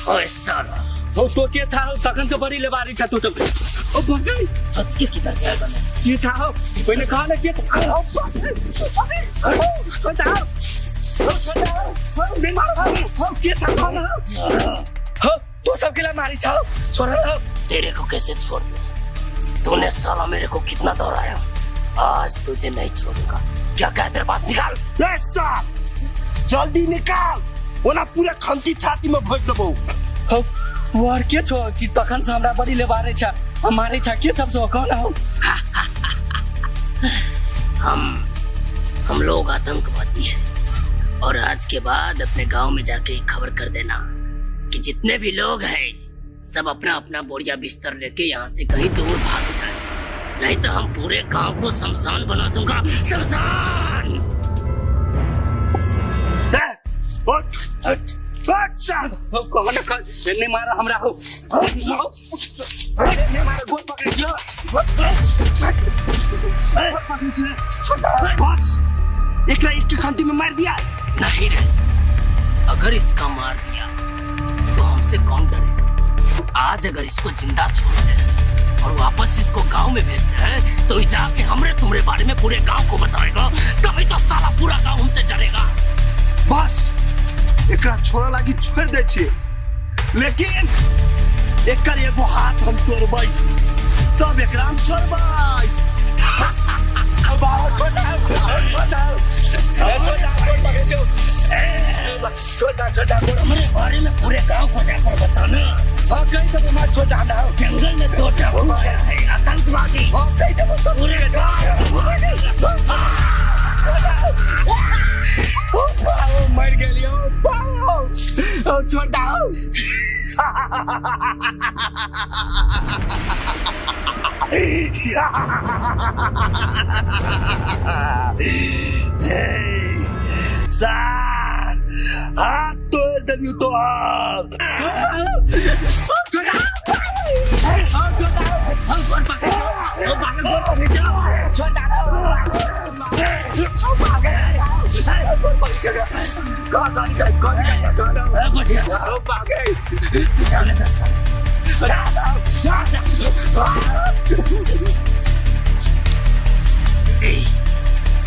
ओए साला हो तो के था हो तखन से बड़ी लेबारी छा तू सब ओ पकड़ बच के किधर जाएगा मेरे से? के था हो पहले कहा ना के था ओ पकड़ पकड़ ओ छोटा हो छोटा हो नहीं मारो हो के था हो ना हो तू सब के ला मारी छा छोड़ा हो तेरे को कैसे छोड़ दूं तूने साला मेरे को कितना दोहराया आज तुझे नहीं छोड़ूंगा क्या क्या है तेरे पास निकाल ए साहब जल्दी निकाल ओना पूरा खंती छाती में भोज देबौ हो वो और के छो कि तखन से हमरा बड़ी लेबारे छा हम मारे छा के सब छो कौन हो हम हम लोग आतंकवादी हैं और आज के बाद अपने गांव में जाके खबर कर देना कि जितने भी लोग हैं सब अपना अपना बोरिया बिस्तर लेके यहाँ से कहीं दूर भाग जाए, नहीं तो हम पूरे गांव को शमशान बना दूंगा, शमशान। दे उठ हट उठ साहब हो कौन कर नहीं मारा हमरा हो हो नहीं मारा गोल पकड़ लियो बस एकरा एक के खंती में मार दिया। नहीं रे, अगर इसका मार दिया तो हमसे कौन डरेगा। आज अगर इसको जिंदा छोड़ दे और वापस इसको गांव में भेजते हैं तो ये जाके हमरे तुम्हारे बारे में पूरे गांव को बताएगा, तभी तो साला पूरा गांव हमसे डरेगा। बस एकरा छोड़ा लागी छोड़ दे छी, लेकिन एकर एगो हाथ हम तोड़बै तब एकरा हम छोड़बै। छोटा छोटा गोल पकड़ छो छोटा छोटा गोल हमारे बारे में पूरे गांव को जाकर बताना। हाँ कहीं तो मार छोटा ना हो जंगल में दो डाकू आया है आतंकवादी। हाँ कहीं तो सब पूरे गांव मर गेलियो छोटा हो। सर हाथ तोड़ देलियो तोहर।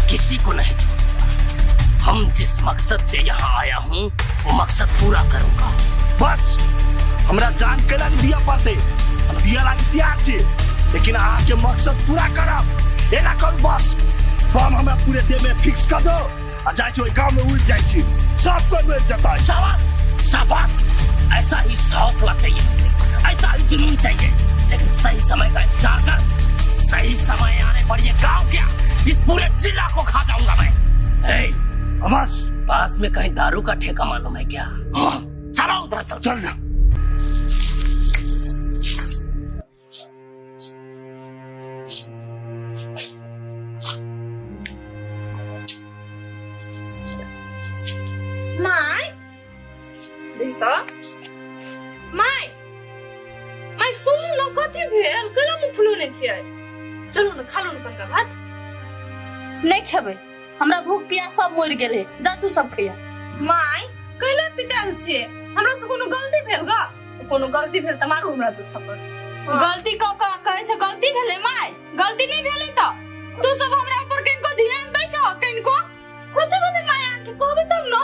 किसी को नहीं छोड़ूंगा। हम जिस मकसद से यहाँ आया हूँ वो मकसद पूरा करूंगा। बस हमरा जान के लागी दिया पड़ते, हम दिया लागी तैयार छी, लेकिन अहाँ के मकसद पूरा करब एना करू। बस बम हमरा पूरे देह में फिक्स कर दो आ जाइ छी ओहि गांव में उड़ जाइ छी, सब कोई मर जतै। शाबाश शाबाश, ऐसा ही हौसला चाहिए मुझे, ऐसा ही जुनून चाहिए, लेकिन सही समय का इंतजार कर। सही समय आने पर ये गांव क्या इस पूरे जिला को खा जाऊंगा मैं। ए, बस पास में कहीं दारू का ठेका मालूम है क्या? हाँ चलो उधर चल। चल जा। My देखो my my सुनू न कथी भेल केना मुँह फुलौने छियै? चलू न खा लू न कनका भात। नहीं खेबै, हमरा भूख प्यास सब मरि गेल है, जा तू सब खैया। My कैला पिटायल छियै? हमरा से कोनो गलती भेल ग? कोनो गलती भेल त मारू हमरा दू थप्पड़। गलती क क कहै छै गलती भेलै my, गलती नहीं भेलै त तू सब हमरा पर किनको ध्यान दै छ? किनको कथी भेलै my अहाँके कहबै तब न।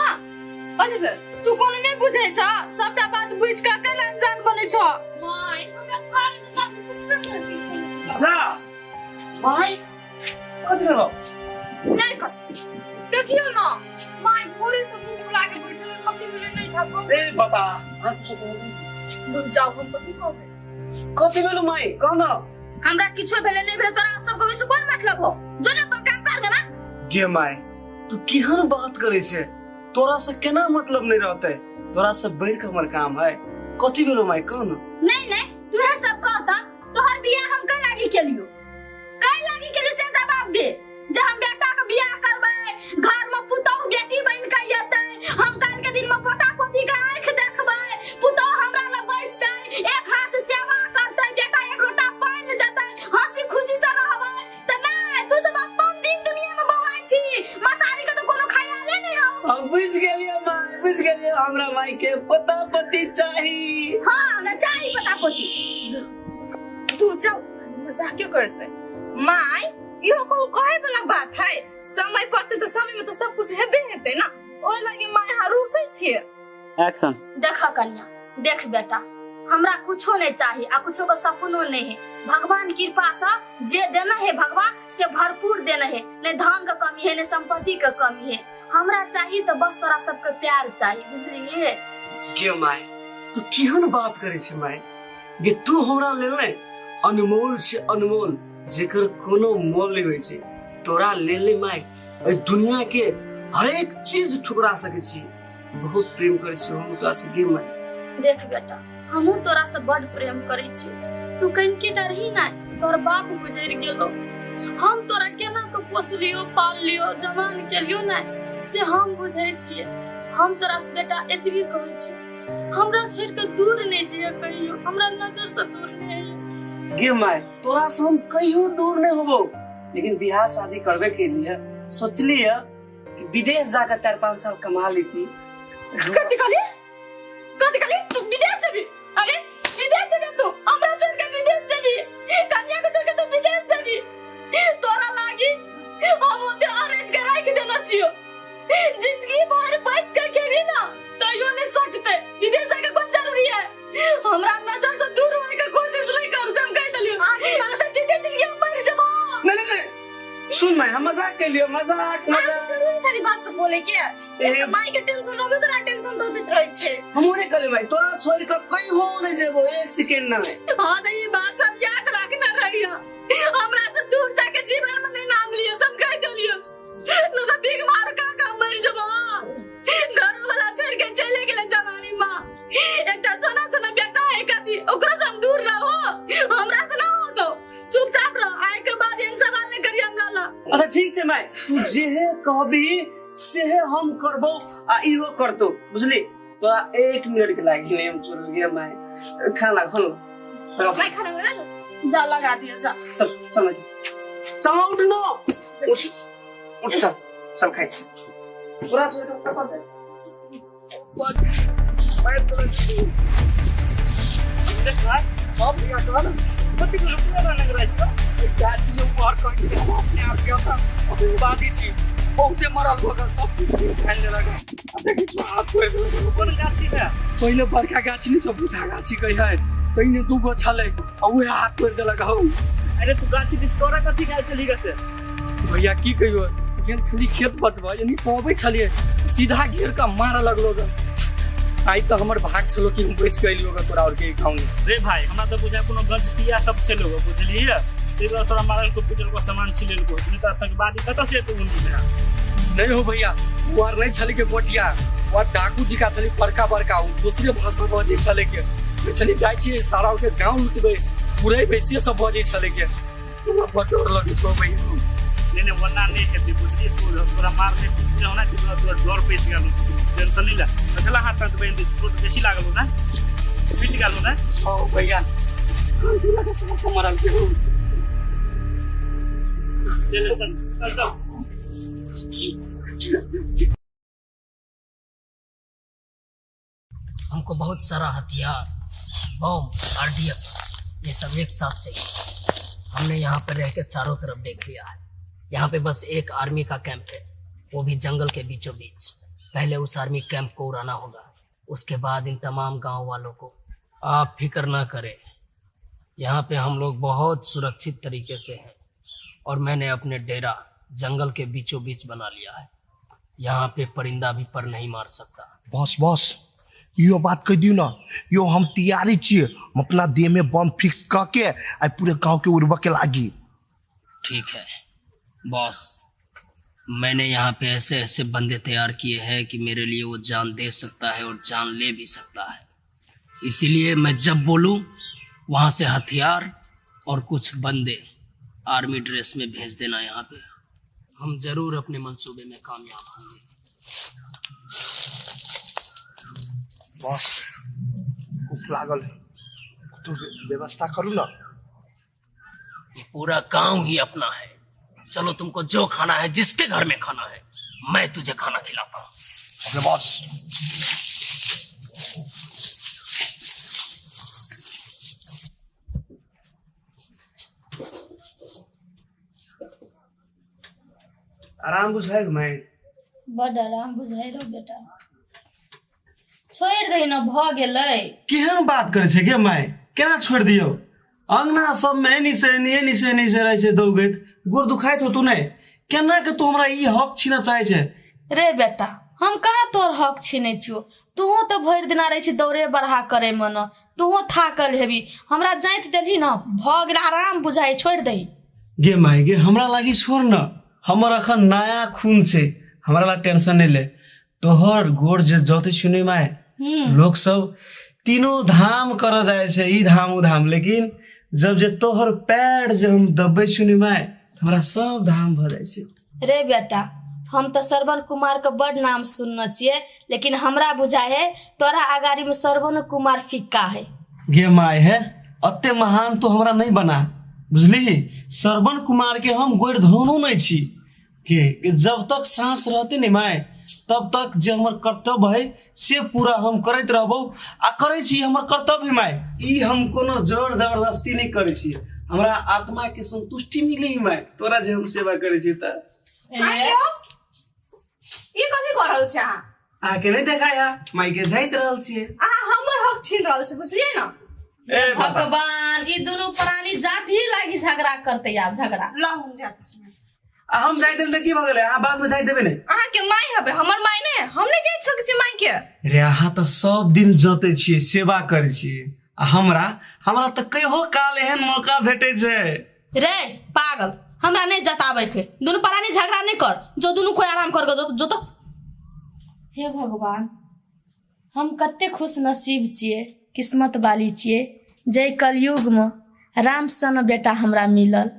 कथी भेल? तू कोनो नहीं बुझै छ, सबटा बात बुझ क कैला अनजान बनै छ? My हमरा थारी त बात पुछबे करती। जा my कथी भेलो? नहीं कर देखियो न my भोरे से मुंह फुला के बैठल है, कथी भेलै नहीं था कहू। ए बाबा अहाँ कुछो कहू? बुझ जाओ हम कथी कहबै। कथी भेलो my कह न। हमरा किछो भेलै नहीं भेलै तोरा सब के ओहिसँ कोन मतलब हो? जो ने अपन काम कर देना। गे my तू केहन बात करे छे, तोरा से केना मतलब नहीं रहते, तोरा से बढ़ के हमर काम है। कथी भेलो my कह न। नहीं नहीं तू है सब कहता तोहर बियाह हम कै लागी केलियो, कै लागी केलियो से जवाब दे। जे हम बेटा के बियाह करबै, घर में पुतोह बेटी बन के एतै, हम काल के दिन में पोता पोती के आंख देखबै, पुतोह हमरा लग बैसतै, एक हाथ सेवा करतै, बेटा एक लोटा पानि देतै, हंसी खुशी से रहबै। त नहीं तू सब अपन दिन दुनिया में बौआइ छी, महतारी के तो कोनो ख्याले नहीं हो। हम बुझ गेलियो my, बुझ गेलियै, हमरा माय के पोता पोती चाही। हाँ, हमरा चाही पोता पोती। तू जाओ, मजाक क्यों करत रहे माय? इहो कहू कहे वाला बात है, समय पड़ते तो समय में तो सब कुछ हेबे हेतै ना, ओहि लागी माय अहाँ रूसै छियै। एक्शन। देख कन्या, देख बेटा, हमरा कुछो नहीं चाहिए आ कुछो के सपनो नहीं है। भगवान कृपा से जे देना है भगवान से भरपूर देना है, नहीं धन के कमी है नहीं संपत्ति के कमी है। हमरा चाहिए तो बस तोरा सबके प्यार चाहिए, बुझलिए? के my, तू केहन बात करे छै my? गे तू हमरा लेल ने अनमोल छै, अनमोल, जेकर कोनो मोल नहीं होइ छै। तोरा लेल my एहि दुनिया के हरेक चीज ठुकरा सकै छी। बहुत प्रेम करै छी हम तोरा से गे my. देख बेटा, हमहूँ तोरा से बड प्रेम करै छी। तू कनिके डरही ना, तोहर बाप गुजरि गेलो, हम तोरा केना के पोसलियो पाललियो जवान केलियो ना से हम बुझै छियै। हम तोरा से बेटा एतबी कहै छी, हमरा छोड़ि के दूर नहीं जिए कहियो, हमरा नजर से दूर नहीं होइए। गे my, तोरा से हम कहियो दूर नहीं होबो, लेकिन बियाह शादी करबे के लिए सोचली है कि विदेश जाकर 4-5 साल कमा लेती। कथी कहली? कथी कहली? तू विदेश जेबी? अरे विदेश जेबी तू? हमरा छोड़ के विदेश जेबी? कन्या के छोड़ के तू विदेश जेबी? तोरा लागी हम ओते अरेंज के राखि देने छियो, जिंदगी भर बैस के खेबी ना तैयो नहीं सटते। विदेश जाके कोन जरूरी है? हमरा नजर से दूर होए के कोशिश नहीं कर, से हम कह देलियो। ना तो जीते जिंदगी हम मर जबो। नहीं, नहीं, नहीं। सुन my, हम मजाक के लियो, मजाक, मजाक। जरूरी छली बात सब बोले के। एक तऽ माय के टेंशन रहबे करा, टेंशन दऽ दैत रहै छै। हमहूँ नहीं कहलियो माय, तोरा छोड़ के कहियो नहीं जेबो, 1 सेकेंड नहीं। हाँ, तो ये बात सब याद रखना रहियो, हमरा से दूर जाके जीवन में नहीं नाम लियो, सब कह देलियो। न तो भीख मार का काम मर जबो। घर वाला छोड़ के चले गेले जवानी माँ, एकटा सोना सोना बेटा है कभी, ओकरा से हम दूर रहो, हमरा से ना हो तो चुपचाप रहो। आए के बाद एहन सवाल नहीं करियो हमरा ला। अच्छा ठीक छै my, तू जेहे कहबी सेहे हम करबो आ इहो करतो, बुझली? तोरा 1 मिनट के लागी नहीं, हम छोड़ गया my, खाना खो। My खाना बना दो। जा लगा दियो जा। चल चल चल, उठ न, उठ उठ, चल चल खाइ छी। पूरा छोड़ के कपर दे। देख भाई, सब लिया तो ना कति रुपया ना लग रहा है गाछी में ऊपर कहीं के अपने आप के होता अभी बादी छी बहुते मरल भग सब कुछ छानि लेलक। आ देखी छो हाथ तोड़ि देलक। कोन गाछी है? पहिले बड़का गाछी नहीं सब बूढ़ा गाछी कही है, पहिने दूगो छलै आ उहे हाथ तोड़ि देलक हौ। अरे तू गाछी दिस कोरा कथी गाछ छली गसे? भैया की कहियो, गेल छली खेत बटबा, यानी सब अबै छलियै सीधा घेर के मारऽ लगलो ग। आइ तऽ हमर भाग छलो कि हम बचि के एलियो ग तोरा और के गाँव में। रे भाई, हमरा तऽ बुझाय कोनो गजपिया सब छलो ग, बुझलियै? ताहि दुआरे तोरा मारल को पीटल को सामान छिलेल को, नहीं तऽ आतंकवादी कतऽ से एतौ उन्नी में? नहीं हो भैया, वो आर नहीं छली के गोटिया, वो आर डाकू जी का छली बड़का बड़का, वो दूसरे भाषा बजै छलै के। छली जाइ छियै सारा के गाँव लुटबै पुरेबै से सब बजै छलै के। हमरा बड़ डर लगै छौ भैया। नहीं नहीं वरना नहीं हेतै, बुझलियै? तू तोरा मारने पीटने होना, तोरा तोरा डर पैसि गेल, टेंशन नहीं ले। अच्छा हाथ ताथ बान्हि दे, चोट बेसी लागल हो ना, पीट गेल हो ना? हाँ भैया, मरल के हो। ले ले चल चल चल। हमको बहुत सारा हथियार, बम, आरडीएक्स ये सब एक साथ चाहिए। हमने यहाँ पर रह के चारों तरफ देख लिया है। यहाँ पे बस एक आर्मी का कैंप है, वो भी जंगल के बीचों बीच। पहले उस आर्मी कैंप को उड़ाना होगा, उसके बाद इन तमाम गांव वालों को। आप फिक्र ना करें, यहाँ पे हम लोग बहुत सुरक्षित तरीके से हैं और मैंने अपने डेरा जंगल के बीचों बीच बना लिया है। यहाँ पे परिंदा भी पर नहीं मार सकता। बस बस यो बात कह दियो ना, यो हम तैयारी छियै, हम अपना देह में बम फिक्स क के आ पूरे गांव के उड़बऽ के लागी। ठीक है बॉस, मैंने यहाँ पे ऐसे ऐसे बंदे तैयार किए हैं कि मेरे लिए वो जान दे सकता है और जान ले भी सकता है। इसीलिए मैं जब बोलूँ वहाँ से हथियार और कुछ बंदे आर्मी ड्रेस में भेज देना यहाँ पे। हम जरूर अपने मंसूबे में कामयाब होंगे। बॉस भूख लागल है, तो व्यवस्था करू ना। ये पूरा गांव ही अपना है। चलो तुमको जो खाना है, जिसके घर में खाना है, मैं तुझे खाना खिलाता हूँ। Okay boss. आराम बुझाइ माय? बड आराम बुझाइ रहो बेटा। छोड़ि दही ने, भऽ गेलै। केहन बात करै छै गे माय, केना छोड़ि दियौ? अंगना सबमे एनी से एनी, एनी से एनी से रहै छै दौगैत, गोर दुखाइत होतौ नहि? केना के तू हमरा ई हक छीनऽ चाहै छै? रे बेटा, हम कहाँ तोहर हक छीनै छियौ? तूहो तऽ भरि दिना रहै छी दौड़े बढ़ा करे मे न, तूहो थाकल हेबी। हमरा जाइत देलही न, भऽ गेल, आराम बुझाइ, छोड़ि दही। गे माय गे, हमरा लागी छोड़ न, हमर अखन नया खून छै, हमरा ला टेंशन नहि ले। तोहर गोर जे जतै छी नहि माय, लोक सब तीनों धाम करऽ जाइ छै, ई धाम ओ धाम, लेकिन जब जे तोहर पैर जे हम दबबै छी नहि माय, हमरा सब धाम भऽ जाइ छै। रे बेटा, हम तऽ श्रवण कुमार के बड नाम सुनने छियै, लेकिन हमरा बुझाइ है तोरा अगाड़ी में श्रवण कुमार फिक्का है। गे माय हे, अते महान तो हमरा नहीं बना, बुझली? श्रवण कुमार के हम गोड़ धोनो नहीं छी के जब तक सांस रहते नहीं माय, तब तक जे हमर कर्तव्य है से पूरा हम करैत रहबो आ करै छी। हमर कर्तव्य है माय ई, हम कोनो जोर जबरदस्ती नहीं करै छी। हमरा आत्मा के संतुष्टि मिले है माय, तोरा जे हम सेवा करै छी तऽ। आइयो ई कथी कऽ रहल छी अहाँ? अहाँके नहीं देखाया माय के जाइत रहल छियै। अहाँ हमर हक छीन रहल छी, बुझलियै ने? ए बाबा। भगवान, ई दुनू प्राणी जाति लागी झगड़ा करते आब झगड़ा। लऽ हम जाइत छी। आ हम जाय देल तऽ की भऽ गेलै? अहाँ बाद में जाय देबै ने? अहाँके माय हबे, हमर माय ने, हम नहि जाइत सकै छी माय के। रे, अहाँ तऽ सब दिन जतै छियै, सेवा करै छियै, आ हमरा हमरा तऽ कहियो काल एहन मौका भेटै छै। रे पागल, हमरा नहीं जताबै के, दुनू प्राणी झगड़ा नहीं कर, जो दुनू कोई आराम कर जो, जो तो। हे भगवान, हम कते खुश नसीब छियै, किस्मत वाली छियै, जाहि कलयुगमे राम सन बेटा हमरा मिलल।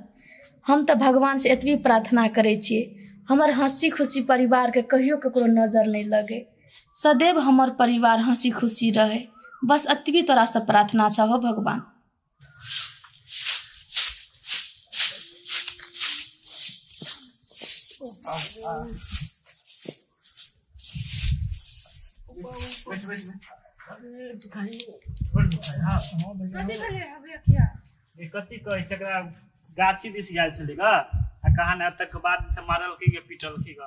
हम तऽ भगवानसँ एतबी प्रार्थना करै छियै, हमर हँसी खुशी परिवारके कहियो ककरो नजर नहि लगै, सदैव हमर परिवार हँसी खुशी रहै। बस एतबी तोरासँ प्रार्थना छह हो भगवान। कथी कहै छै एकरा, गाछी दिस गेल छलै ग आ कहाँ ने तक बाद से मारलकै गे, पीटलकै ग,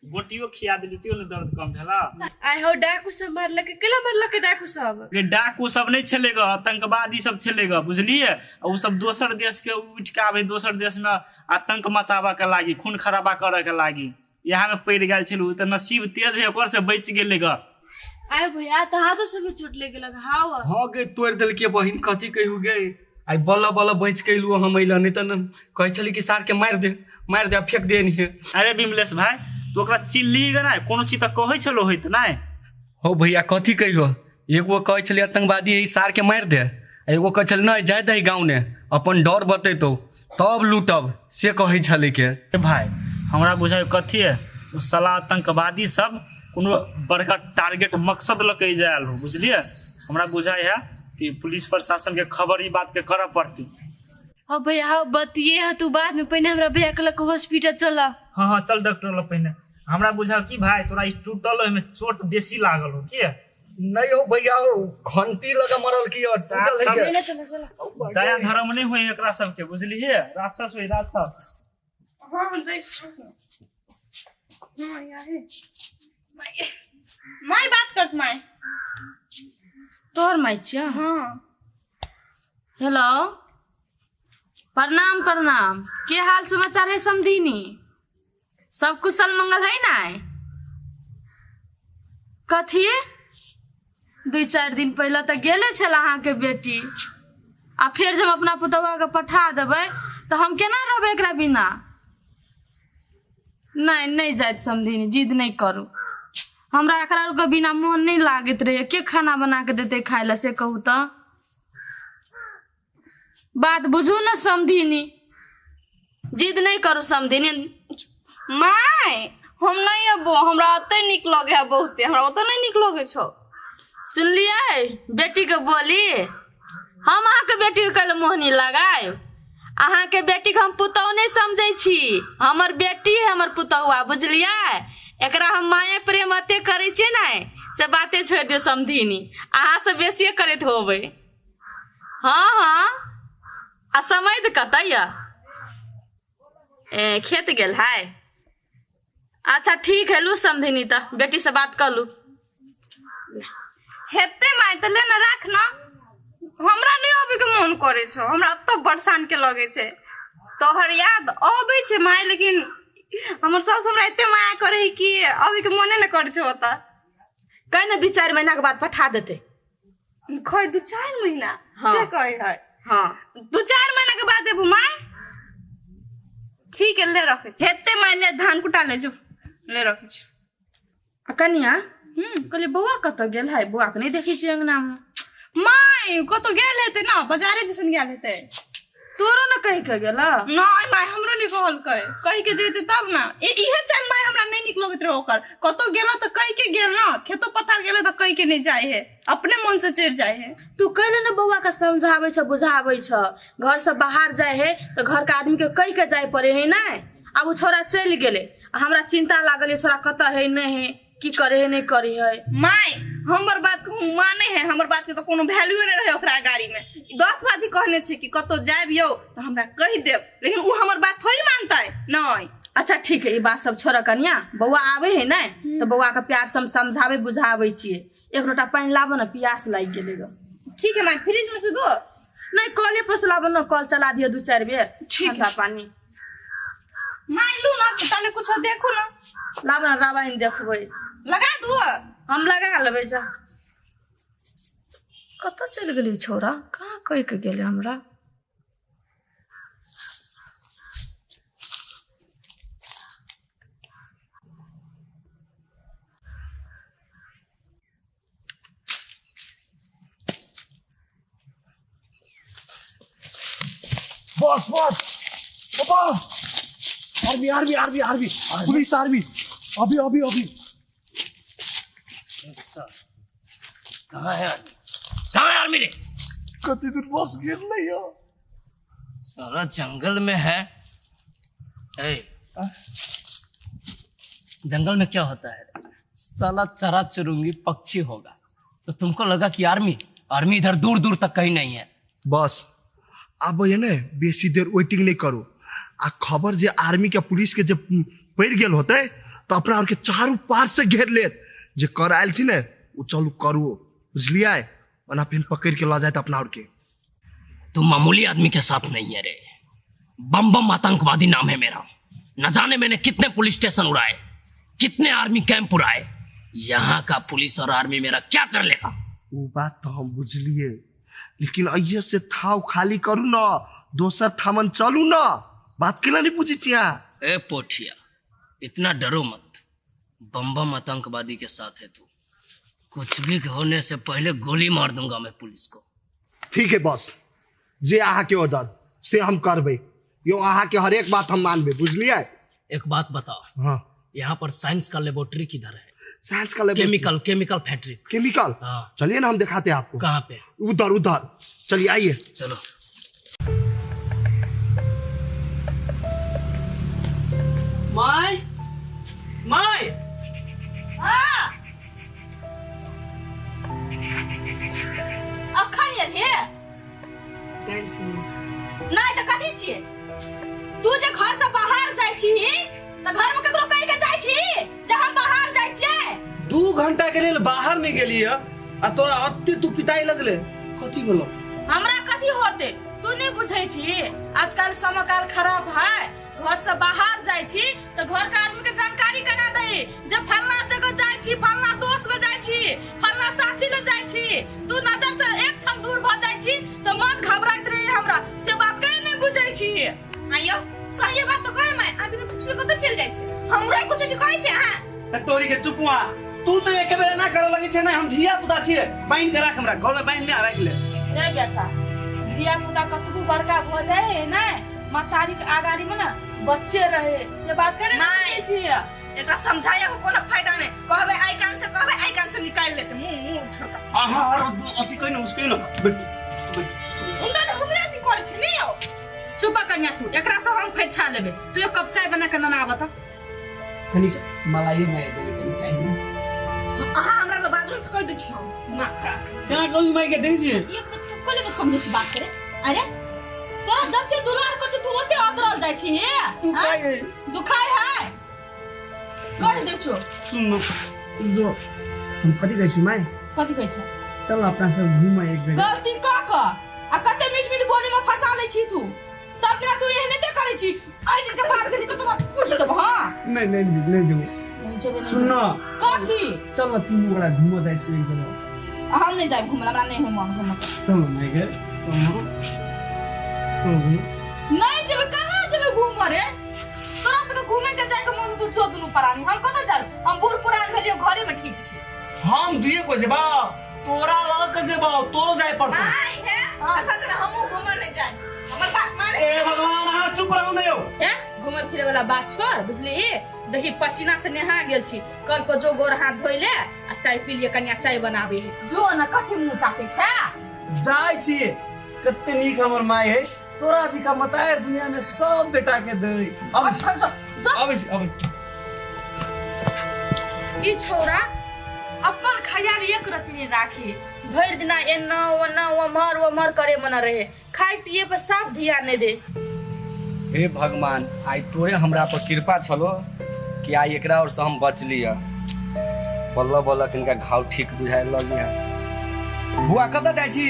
गोटियो खिया देली तैयो ने दर्द कम भेला। आइ हौ, डाकू सब मारलकै? केला मारलकै डाकू सब? गे, डाकू सब नहि छलै ग, आतंकवादी सब छलै ग, बुझलियै? आ ओ सब दोसर देश के उठि के आबै, दोसर देश में आतंक मचाबऽ के लागी, खून खराबा करऽ के लागी इएह में पड़ि गेल छलै। ओ तऽ नसीब तेज है ओकर से बचि गेलै ग। आइ भैया, तऽ हाथो सब में चोट लागि गेलक हाव? हाँ गे, तोड़ि देलकै बहिन, कथी कहियौ गे। आइ बल्ल बल्ल बचि के एलहुँ हम अइला, नहि तऽ ने कहै छली कि सारके मारि दे, मारि दे आ फेंक दे एनहिये। अरे विमलेश भाई, तू ओकरा चिल्ली गे नहि? कोनो चीज तऽ कहै छलो होइत नहि? हौ भैया, कथी कहियो, एगो कहै छलै आतंकवादी है, सारके मारि दे, आ एगो कहै छलै नहि जाय दही गाँव ने, अपन डर बतेतौ तब लूटब, से कहै छलै के। ए भाई, हमरा बुझाइ कथी है, ओ साला आतंकवादी सब कोनो बड़का टारगेट मकसद लऽ के आयल हो, बुझलियै? हमरा बुझाइ है कि पुलिस प्रशासन के खबर ई बात के करऽ पड़तै। हाँ भैया, हाँ, बतिये है तू बाद में, पहिने हमरा भैया के लऽ के हॉस्पिटल चल। हाँ हाँ, चल डॉक्टर लग पहिने। हमरा बुझाल कि भाई तोरा ई टूटल ओहिमे चोट बेसी लागल हो की? नहीं हो भैया, हो खंती लगा मरल की और टूटल है के? चल चल। दया धर्म नहीं होई एकरा सबके, बुझलियै? राक्षस होई राक्षस। हाँ, हम दै छी। हाँ यार, माय माय बात करत माय। तोहर माय छियै? हाँ। हेलो, प्रणाम प्रणाम, के हाल समाचार है समधिनी? सब कुशल मंगल है ना? कथी, 2-4 दिन पहले तऽ गेले छल अहाँके बेटी, आ फेर जब अपना पुतहुआ के पठा देबै तऽ हम केना रहबै एकरा बिना? नहि नहि जाइत समधिनी, जिद नहि करू। हमरा एकरा आरके बिना मोन नहि लागैत रहैए। के खाना बना कऽ देतै खाय लए से कहू तऽ? बात बुझू ने समधिनी, जिद नहि करू समधिनी। माय, हम नहीं अबो, हमरा ओते नीक लगे है बहुते, हमरा ओते नहीं नीक लगे छौ। सुनलियै बेटीके बोली? हम अहाँके बेटीके कैले मोहनी लगायब? अहाँके बेटीके हम पुतहु नहि समझै छी, हमर बेटी है हमर पुतहुआ, बुझलियै? एकरा हम माया प्रेम एते करै छियै ने से बाते छोड़ि दियौ समधिनी अहाँ से बेसिए करैत होबै हँ हँ आ समय तऽ कतऽ यऽ ए खेत गेल है अच्छा ठीक है लू समधिनी तऽ बेटी से बात कर लू हेतै माय तऽ ले ने राख ना हमरा नहि अबै के मोन करै छौ हमरा ओतऽ बरसान के लगै छै तोहर याद अबै छै माय लेकिन हमर साउस हमरा एते माया करै है कि अबै के मोने नहि करै छै ओतऽ कहि ने 2-4 महीना के बाद पठा देतै खै 2-4 महीना हाँ। से कहै है हाँ 2-4 महीना के बाद देबू माय ठीक है ले रखै छी हेतै माय ले धान कुटा ले जो ले रखै छी आ कनिया कहलियै बौआ कतऽ गेल है बौआ के नहि देखै छियै अंगना मे माय कतौ गेल हेतै ना बाजारे दिसन गेल हेतै तोरो ने कहि के गेल नहि माय हमरो नहि कहलकै कहि के जेतै तब ना इहे चल माय हमरा नहि नीक लगैत रहे ओकर कतौ गेल तऽ कहि के गेल ना खेतो पथार गेल तऽ कहि के नहि जाइ है अपने मन से चढ़ि जाइ है तू कैले ने बौआ के समझाबै छ बुझाबै छ घर से बाहर जाइ है तऽ घर के आदमी के कहि के जाय पड़े है नहि आब ओ छोरा चलि गेलै आ हमरा चिंता लागल ये छोरा कतऽ है नहि है की करे है नहि करे है माय हमर बात कहूँ माने है हमर बात के तो कोनो वैल्यू नहीं रहे ओकरा गाड़ी में 10 बाजी कहने छै कि कतौ जायब यौ तऽ हमरा कहि देब लेकिन उ हमर बात थोड़ी मानतै नहीं अच्छा ठीक है ई बात सब छोड़ कनिया बौआ आबै है नहि तऽ बौआ के प्यार से हम समझाबै बुझाबै छियै एक लोटा पानि लाबो ने प्यास लागि गेलै ग ठीक है माय फ्रिज में से दो नहि कले पर से लाबो ने कल चला दिअ 2-4 बेर ठंडा पानी माय लू ना ताले कुछो देखू ना लाबो ने रामायण देखबै लगा दू हम लगा लेबै जा कतऽ चलि गेलै छौड़ा कहाँ कहि के गेलै हमरा बस बस बस army army army army police army अभी अभी अभी कहाँ है आर्मी कहाँ है आर्मी रे कति दूर बस गिर नहीं हो सारा जंगल में है ए, जंगल में क्या होता है साला चरा चुरुंगी पक्षी होगा तो तुमको लगा कि आर्मी आर्मी इधर दूर दूर तक कहीं नहीं है बस आब ये ने बेसी देर वेटिंग नहीं करू आ खबर जे आर्मी के पुलिस के जे पड़ गेल होते तो अपना और के चारू पार से घेर लेत जे कर आयल छी ने ओ चलू करू बुझलियै ओना फिर पकड़ के लऽ जायत अपना और के तुम मामूली आदमी के साथ नहीं है रे बम बम आतंकवादी नाम है मेरा न जाने मैंने कितने पुलिस स्टेशन उड़ाए कितने आर्मी कैंप उड़ाए यहाँ का पुलिस और आर्मी मेरा क्या कर लेगा ओ बात तो हम बुझलिए लेकिन अइये से थाव खाली करू न दोसर थामन चलू न बात केला नहीं बुझी छी अहाँ ए पोठिया इतना डरो मत बम बम आतंकवादी के साथ है तू कुछ भी होने से पहले गोली मार दूंगा मैं पुलिस को ठीक है बस जे अहाँ के ऑर्डर से हम करबै यो अहाँ के हरेक बात हम मानबै बुझलिए एक बात बताओ हाँ यहाँ पर साइंस का लेबोरेटरी किधर है साइंस का laboratory chemical chemical factory chemical हाँ चलिए ना हम दिखाते हैं आपको कहाँ पे उधर उधर चलिए आइए चलो my my अखन एलहे नहि तऽ कथी छियै तू जे घर से बाहर जाइ छी तऽ घर में ककरो कहि के जाइ छी जे हम बाहर जाइ छियै 2 घंटा के लेल बाहर नहीं गेली है आ तोरा अत्ते तू पिताई लगले कथी भेलो हमरा कथी होते तू नहीं बुझै छी आजकल समकाल खराब है घर से बाहर जाइ छी तऽ घर के आदमी के जानकारी करा दही जे फलना जगह जाइ छी फलना दोस्त ले जाइ छी फलना साथी ले जाइ छी तू नजर से एक क्षण दूर भऽ जाइ छी तऽ मन घबराइत रहे हमरा से बात कहीं नहीं बुझै छी आइयो सही बात तो कहे मैं अभी पूछले कतऽ चलि जाइ छै हमरो कुछ कहै छै अहाँ तोरी के चुपुआ तू तो एक बेर ना करे लगे छै ना हम धिया पुता छियै बान्हि के राख हमरा घर में बान्हि ले आ राखि ले रे बेटा धिया पुता कतबो बड़का भऽ जाए है ने महतारी के आगाड़ी में ना बच्चे रहे से बात करे माय। छियै एकरा समझाया को कोनो फायदा नहीं कहबे आई कान से कहबे आई कान से निकाल लेते मुंह मुंह छोड़का आहा और अथी कहि न उसके न बैठ बैठ उनका ने हमरा अथी करे छै नहीं आओ चुप कन्या तू एकरा से हम फैछा लेबे तू एक कप चाय बना के नना बता कनी मलाई माय देबै कनी चाहिए। अहाँ हमरा लग बाजू तऽ कहि दै छी हम दिमाग खराब। केना कहू माय के देखै छियै? एक तऽ तू कले नहीं समझे छी बात करे। अरे तोरा जते दुलार कर छी तू ओते अदरल जाइ छी हे। तू खाइ है। दुखाय है कह दे छो। सुन न जो हम कथी कहै छी माय? कथी कहै छै? चल अपना सब घूम एक जगह। गलती क क आ कते मीठ मीठ बोली में फंसा लै छी तू। सब दिना तू एहने ते करै छी। एहि दिन के बात करी तऽ तोरा पूछ देबो। हां नहीं नहीं नहीं जेबो। नहीं जेबे नहीं। सुन न कथी? चल न तीनू गोरा घूमऽ जाइ छी एक जगह। हम नहीं जायब घूमऽ, हमरा नहीं है मन घूमऽ के। चल न माय गे चल घूम। नहीं जेबे, कहाँ जेबे घूमऽ रे? तोरा सबके घूमे के जाय के मन तू जो दुनू प्राणी, हम कतऽ जाब? हम बूढ़ पुरान भेलियो, घरे में ठीक छी। हम दुइये को जेबा, तोरा लऽ के जेबा, तोरो जाय पड़तौ। माय हे अखन तऽ हमहूँ घूमऽ नहि जाय, हमर बात माने। ए भगवान, अहाँ चुप रहू ने यौ। हे घूमे फिरे वाला बात छोड़, बुझली? देखी पसीना से नहा गेल छी, कल पर जो गोर हाथ धोइ ले आ चाय पी लिए, कनिया चाय बनाबे है। जो न कथी मुंह ताके छै? जाइ छी। कते नीक हमर माय है, तोरा जी का मतार दुनिया में सब बेटा के दे। अबै छी। जो, जो। अबै छी, अबै छी। ई छौरा अपन ख्याल एक रति नहीं राखी, भरि दिना एना ओना ओम्हर ओम्हर करे मना रहे, खाय पिए पर साफ ध्यान नहीं दे। हे भगवान, आइ तोरे हमरा पर कृपा छलो कि आइ एकरा और से हम बचली है। बल्ल बल्ल किनका घाव ठीक बुझाय लगली है। बुआ कतऽ जाइ छी?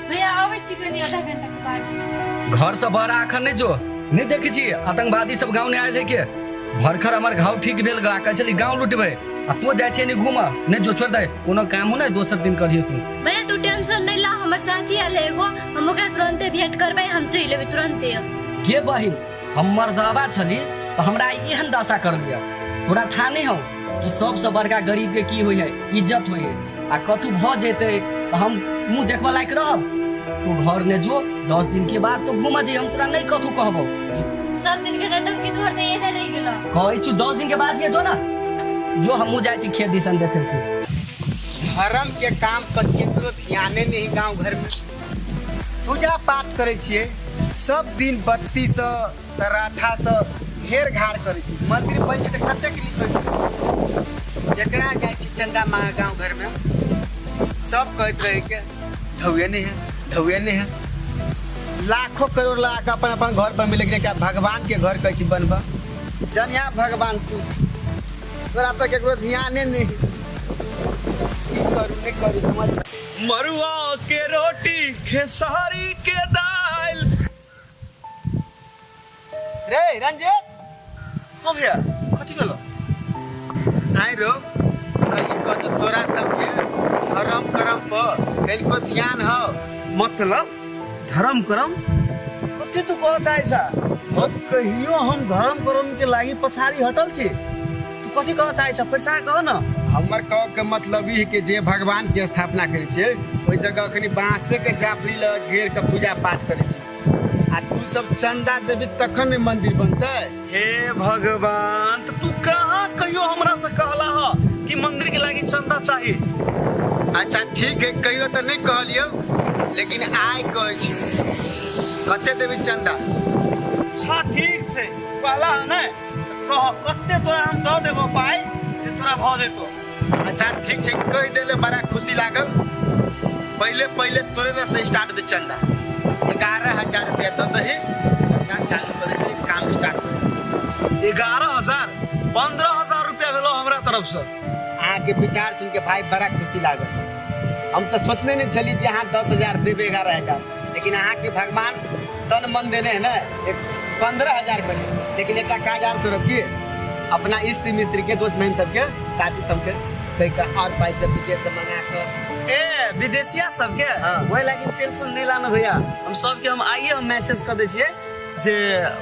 भैया आबै छी कनी आधा घंटा के बाद। घर से बहरा अखन नहीं जो, नहीं देखै छी आतंकवादी सब गाँव नहीं आयल है के भरखर हमर घाव ठीक भेल गा, कहै छली गाँव लुटबै आ तू जाइ छै नहीं घूमऽ, नहीं जो छोड़ दे, कोनो काम हो ने दोसर दिन करियो तू। भैया तू टेंशन नहीं ला, हमर साथी आयल है एगो, हम ओकरा तुरंते भेंट करबै, हम चलि एबै तुरंते। गे बहिन, हम मर्दाबा छली तऽ हमरा एहन दशा कर लिया। तोरा था नहीं हौ कि सबसँ बड़का गरीब के की होइ है, इज्जत होइ है, आ कतू भऽ जेतै तऽ हम मुँह देखबऽ लायक रहब? तू घर ने जो, 10 दिन के बाद तो घूमऽ जइहे, हम तोरा नहीं कतू कहबौ। सब दिन के नटंकी तोहर तऽ एने रहि गेलौ। कहै छु 10 दिन के बाद जे जो ना, जो हमहूँ जाइ छी खेत दिसन देखै के। धर्म के काम पर केकरो ध्याने नहीं गांव घर में। पूजा पाठ करे छियै सब दिन, बत्ती से तराठा से घेर घार करे छी। मंदिर बन जेतै कतेक नीक होइतै। जकरा जाइ छी चंदा मांगे गांव घर में, सब कहैत रहे के ढौए नहीं है, ढौए नहीं है। लाखों करोड़ लगा के अपन अपन घर बनबे, लेकिन एकटा भगवान के घर कहै छी बनबऽ। जनिया भगवान तू, तोरा पर केकरो ध्याने नहीं। की करू नहीं करू समझ। मरुआ के रोटी खेसारी के दाल। रे रंजीत। हाँ भैया, कथी भेलो? आइ रो, हमरा ई कह दे, तोरा सबके धर्म करम पर कनिको ध्यान हो? मतलब धर्म करम कथी तू कह चाहे छा? कहियो हम धर्म करम के लागी पछाड़ी हटल छी? तू कथी कह चाहे छा, पैसा कह न। हमर कह के मतलब ई कि जे भगवान के स्थापना करै छियै ओहि जगह अखनी बांसे के जाफरी लग घेर के पूजा पाठ करै छी, आ तू सब चंदा देबी तखन ने मंदिर बनतै। हे भगवान, तो तू कहाँ कहियो हमरा से कहला ह कि मंदिर के लागी चंदा चाहिए? अच्छा ठीक है, कहियो तो नहीं कहलियो, लेकिन आइ कहै छी, कते देबी चंदा? अच्छा ठीक छै, कहला ह ने कह, कते तोरा हम दऽ देबो पाइ जे तोरा भऽ जेतो। अच्छा ठीक छै, कहि देले बड़ा खुशी लागल। पहले पहले तोरे न से स्टार्ट दे चंदा, 11,000 रुपया दऽ दही, चंदा चालू करै छी, काम स्टार्ट कर। 11,000 15,000 रुपया भेलो हमरा तरफ से। अहाँके विचार सुन के भाई बड़ा खुशी लागल। हम तऽ सोचने नहीं छली कि अहाँ 10,000 देबै 11,000, लेकिन अहाँके भगवान तन मन देने है ने, एक 15,000 बने। लेकिन एकटा काज आर करब की, अपना स्त्री मिस्त्री के दोस्त बहिन सबके साथी सबके कहि के और पाइ सब विदेश से मंगा के। ए विदेशिया सबके? हाँ। वही लागी टेंशन नहीं लाना भैया, हम सबके हम आइए हम मैसेज कर दै छियै जे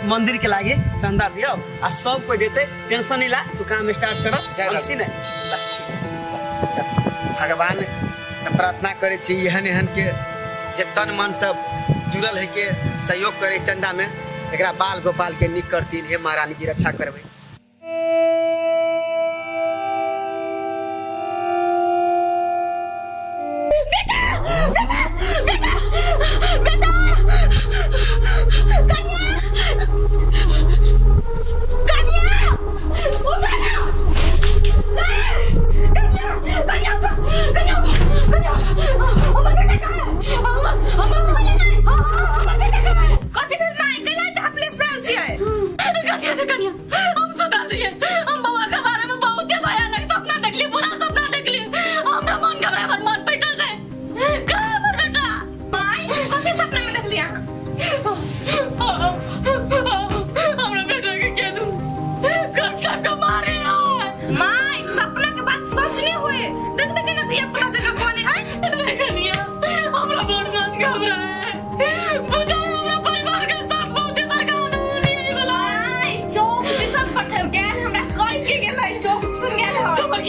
मंदिर के लागी चंदा दियौ आ सब कोई देते, टेंशन नहीं ला, तू काम स्टार्ट कर। जय हम बाबा। छी ने। ला, ठीक छै। भगवान से प्रार्थना करै छी एहन एहन के जे तन मन सब जुड़ल है के सहयोग करे चंदा में, एकरा बाल गोपाल के नीक करतीन। हे महारानी जी रक्षा करबै। बेटा, बेटा, बेटा, कन्या, कन्या, उठो ना।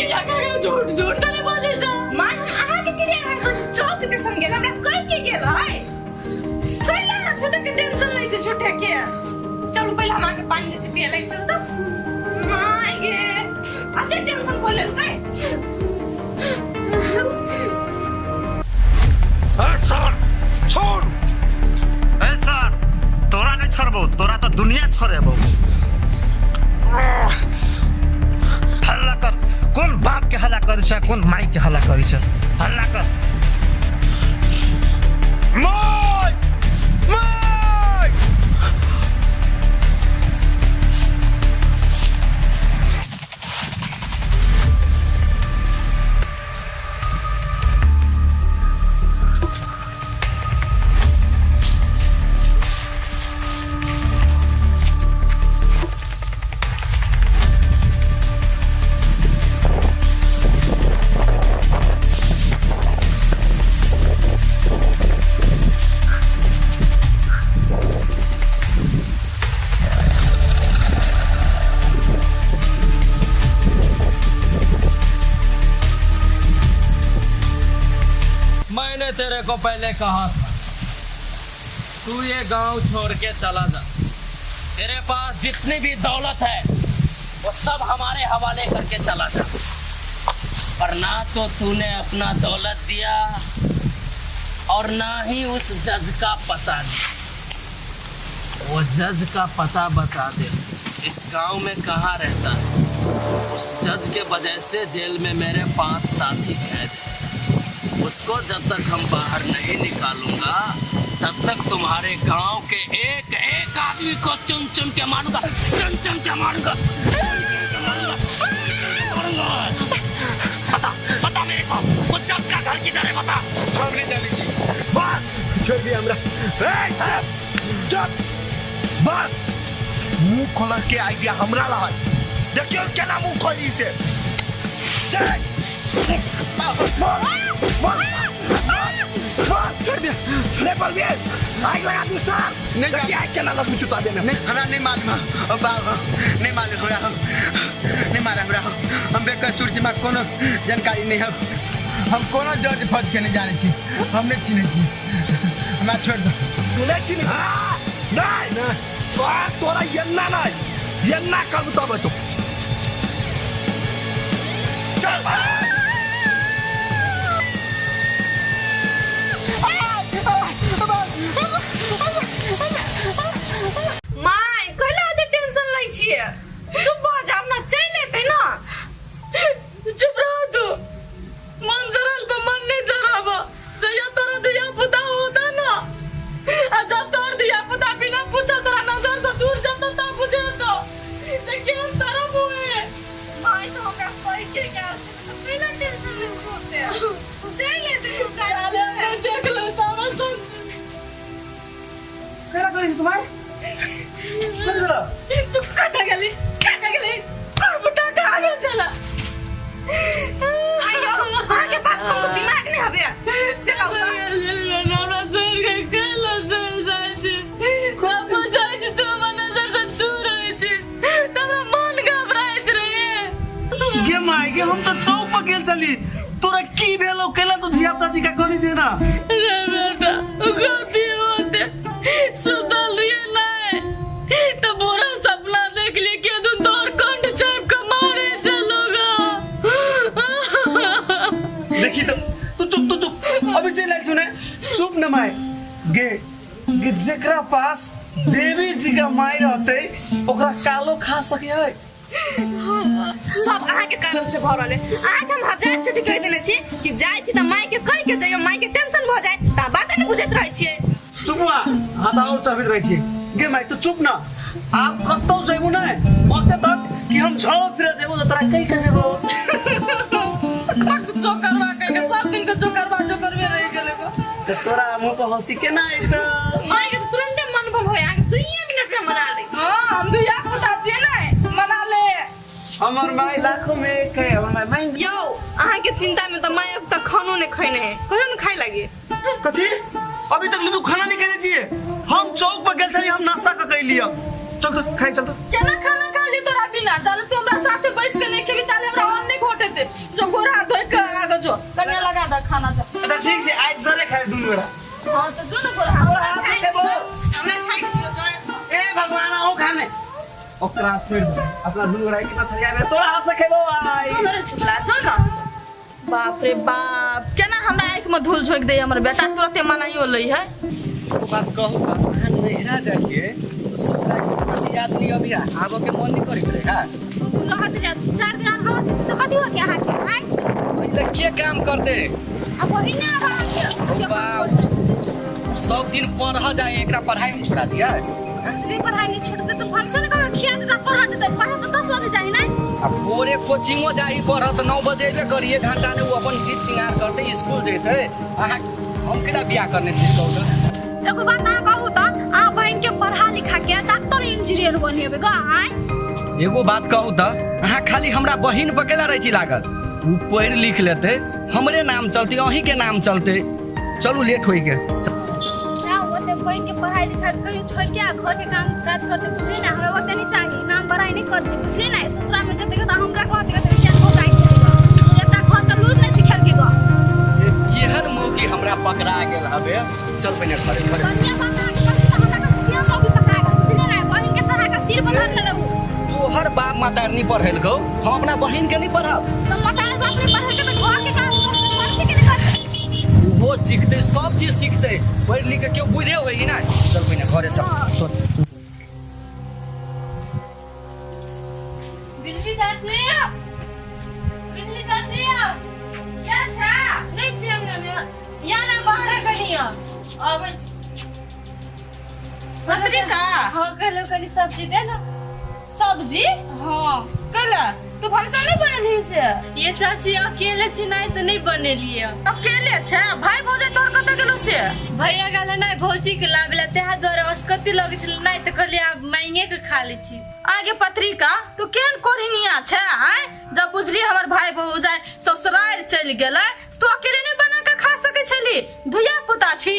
क्रिया खा के झूठ झूठ तने बोले जा। माय हम अहाँ के क्रिया खा के चौक दिसन गेल, हमरा कह के गेल है। कैला ना छोटे के टेंशन लै छै छोटे के। चलू पहिले हम अहाँके पानी से पिए लै चलू तऽ। My गे अते टेंशन को लेलकै। ए सर छोड़, ए सर तोरा नहीं छोड़बो, तोरा तो दुनिया छोड़ेबो। हल्ला कर, कोन बाप के हल्ला करै छै, कोन माई के हल्ला करै छै, हल्ला कर। My my मैंने तेरे को पहले कहा था तू ये गांव छोड़ के चला जा, तेरे पास जितनी भी दौलत है वो सब हमारे हवाले करके चला जा। पर ना तो तूने अपना दौलत दिया और ना ही उस जज का पता दिया। वो जज का पता बता दे इस गांव में कहाँ रहता है। उस जज के वजह से जेल में मेरे 5 साथी कैद हैं। उसको जब तक हम बाहर नहीं निकालूंगा तब तक तुम्हारे गांव के एक एक आदमी को चुन चुन के मारूंगा, चुन चुन के मारूंगा, मारूंगा। बता बता मेरे को वो जज का घर किधर है, बता। हम नहीं जाने छी, बस छोड़ दिया हमरा। चुप बस, मुंह खोल के आइडिया हमरा ला है। देखियो केना मुंह खोली से। देख छोड़ दिया, ले पल गए, आग लगा दू सर। नहीं देखिए आग केना लगू चुता देने। नहीं हमरा नहीं मालूम, बाप नहीं मालूम हमरा, नहीं मारा हमरा, हम बेकसूर छी, हमरा कोनो जानकारी नहीं है, हम कोनो जज फज के नहीं जाने छी, हम नहीं चिन्है छी, हमरा छोड़ दो। तू नहीं चिन्है छी? नहीं सर तोरा एन्ना नहीं, एन्ना करबू तब तो चल। My कैला ओते टेंशन लै छियै? चुप भऽ जाउ ना, चलि एतै ना। चुप रह तू, मन जरल पे मन नहीं जराब। जहिया तोरा धिया पुता होता ना, आ जब तोर धिया पुता बिना पूछल तोरा नजर से दूर जाता तब बुझेतो जे केहन तरफ हुए। My तो हमरा कहि के गेल छै तऽ कैला टेंशन लै छियै ओते? चलि एतै हुनका। देख लो तावा सुन। केना करै छी तुम्हारे? कथी भेलौ? तू कतऽ गेली, कतऽ गेली? कुरबुटा खा गेल छला। आइयो अहाँके पास कम दिमाग नहीं हवे से कहू तऽ। हमरा छोड़ के कैला चलि जाइ छी? बाबू जाइ छी तू हमर नजर से दूर होइ छी तऽ हमरा मन घबराइत रहैये। गे my गे, हम तऽ चौक पर गेल छली, तोरा की भेलौ केला तू धिया पुता जी का कहनी छै ना? रे बेटा गलती होते सुतल रहिए नहीं तो बुरा सपना देख लिए कि तुम तोर कंठ चाप के मारे चलोगा। देखी तो तू चुप, तू चुप अभी चल आयल छुने, चुप न my. गे गे जेकरा पास देवी जी का माय रहते ओकरा कालो खा सके है। सब अहाँ के कारण से भऽ रहल है। अहाँके हम 1000 चोटी कहि देने छी कि जाइ छी तऽ माय के कहि के जइयो, माय के टेंशन भऽ जाय तऽ बाते नहि बुझैत रहै छियै। चुप हुआ, हाँ तऽ और चढ़बैत रहै छी। गे my तू चुप ना, आप कतौ जेबू नहि ओते तक कि हम झड़ो फिरे जेबू तऽ तोरा कहि के जेबू। जोकरवा कहि के सब दिन के जोकरवा जोकरवे रहि गेलै गो। तऽ तोरा मुँह पर हंसी केना एतौ? माय के तऽ तुरंते मन भल होय, अहाँके 2 मिनट में मना लै छी। हाँ हम दुइया पुता छियै ने, मना ले। हमर माय लाखों में एक है, हमर माय माइन। यौ अहाँके चिंता में तऽ माय अब तक खानो नहि खैने है, कहियो ने खाय लागे। कथी? अभी तक तू खाना नहीं खेने छियै? हम चौक पर गेल छली, हम नाश्ता क के लिया। चल तो खाई, चल तो। केना खाना खा ली तोरा बिना? जाले तू हमरा साथे बैस के नहीं खेबी ताले हमरा अन्न नहीं घोटे हेतै। जो गोर हाथ धोइ के आगे जो, कनिया लगा दे खाना जा। अच्छा ठीक छै, आज सरे खाए दुनू गोरा। हां त जो न गोर हाथ। हमरा छाटि दियौ जरे। ए भगवान, अहूँ खाने ओकरा छोड़ि दे, अपना दुनू गोरा कितना थरिया में तोरा हाथ से खेबो आई। जो न रे छुकला, जो न। बाप रे बाप, केना हमरा आँखि में धूल झोंकि दैया हमर बेटा, तुरते मनाइयो लै है। एगो बात कहू तऽ अहाँ नैहरा जाइ छियै तऽ ससुराके प्रति याद नहि अबैया? आबऽके मन नहि करैत रहै? तू तू रहत रे, 4 दिन और रहत तऽ कथी होके अहाँके आँय? पहिले के काम करतै? आ वही ने आब अहाँके हौ बाप, सब दिन पढ़ऽ जाइ, एकरा पढ़ाइ हम छोड़ा दियै? बुझली, पढ़ाई नहीं छूटते तो फंक्शन का खिया देता, पढ़ा देता, पढ़ा तो 10 बजे जाए ना। आ भोरे कोचिंगो जाइ पढ़ऽ तऽ 9 बजे अयबे करी, 1 घंटा ने ओ अपन सीट सिंगार करतै, स्कूल जेतै। अहाँ हम केना बियाह करने छी कहू तऽ? एगो बात अहाँ कहू तऽ, अहाँ बहिन के पढ़ा लिखा के डॉक्टर इंजीनियर बनेबै ग आँय? एगो बात कहू तऽ, अहाँ खाली हमरा बहिन पर केना रहै छी लागल? ओ पढ़ि लिख लेतै, हमरे नाम चलतै, अहीं के नाम चलतै। चलू, लेट होइ गेल। ना ओते बहिन के पढ़ाई लिखाई कहियो छोड़ के आ घर के काम काज करते, बुझली ना? हमरा ओते नहीं चाहिए, नाम बड़ाई नहीं करते, बुझली ना? ससुरा में जते त हमरा कहते कहते क्या हो जाय छै से एकटा घर के लूर नहीं सिखल के गो। केहन मौकी हमरा पकड़ा गेल हबे। चल पहिने घरे घरे। बढ़िया बात अहाँके कहली तऽ हमरा कहै छी केहन मौगी पकड़ा गेल, बुझली ना? बहिन के चढ़ा के सिर पर धरने रहू। तोहर बाप माता नहीं पढ़ेलकौ, हम अपना बहिन के नहीं पढ़ब? तऽ मतार बाप ने पढ़ेलकै तऽ घर के काम घर से के नहीं करते? ओहो सीखते, सब चीज सीखते, पढ़ लिख के केओ बुझे होई कि ना। चल पहिने घरे चल, चल। बिजली चाची, बिजली चाची, क्या छा? नहीं छी अंगना में, या ना बाहर कनिया आबै छी। पत्रिका। हाँ, कहलो कनी सब्जी दे ना। सब्जी? हाँ। कहला तू भनसा नहीं बनेलही से? ये चाची, अकेले छी नहीं तो नहीं बनेलिए। अकेले छे? भाई भौजाई तोर कतऽ गेलो से? भैया गेल नहीं भौजी के लाबे ला, तेहा दुआरे असकती लगे छल नहीं तो कहलिए आब मांगे के खा ले छी। आगे पत्रिका, तू केहन कोढ़िनिया छे आँय? जब बुझली हमर भाई भौजाई ससुराल चलि गेलै, तू अकेले नहीं बना के खा सकै छली? धुइया पुता छी,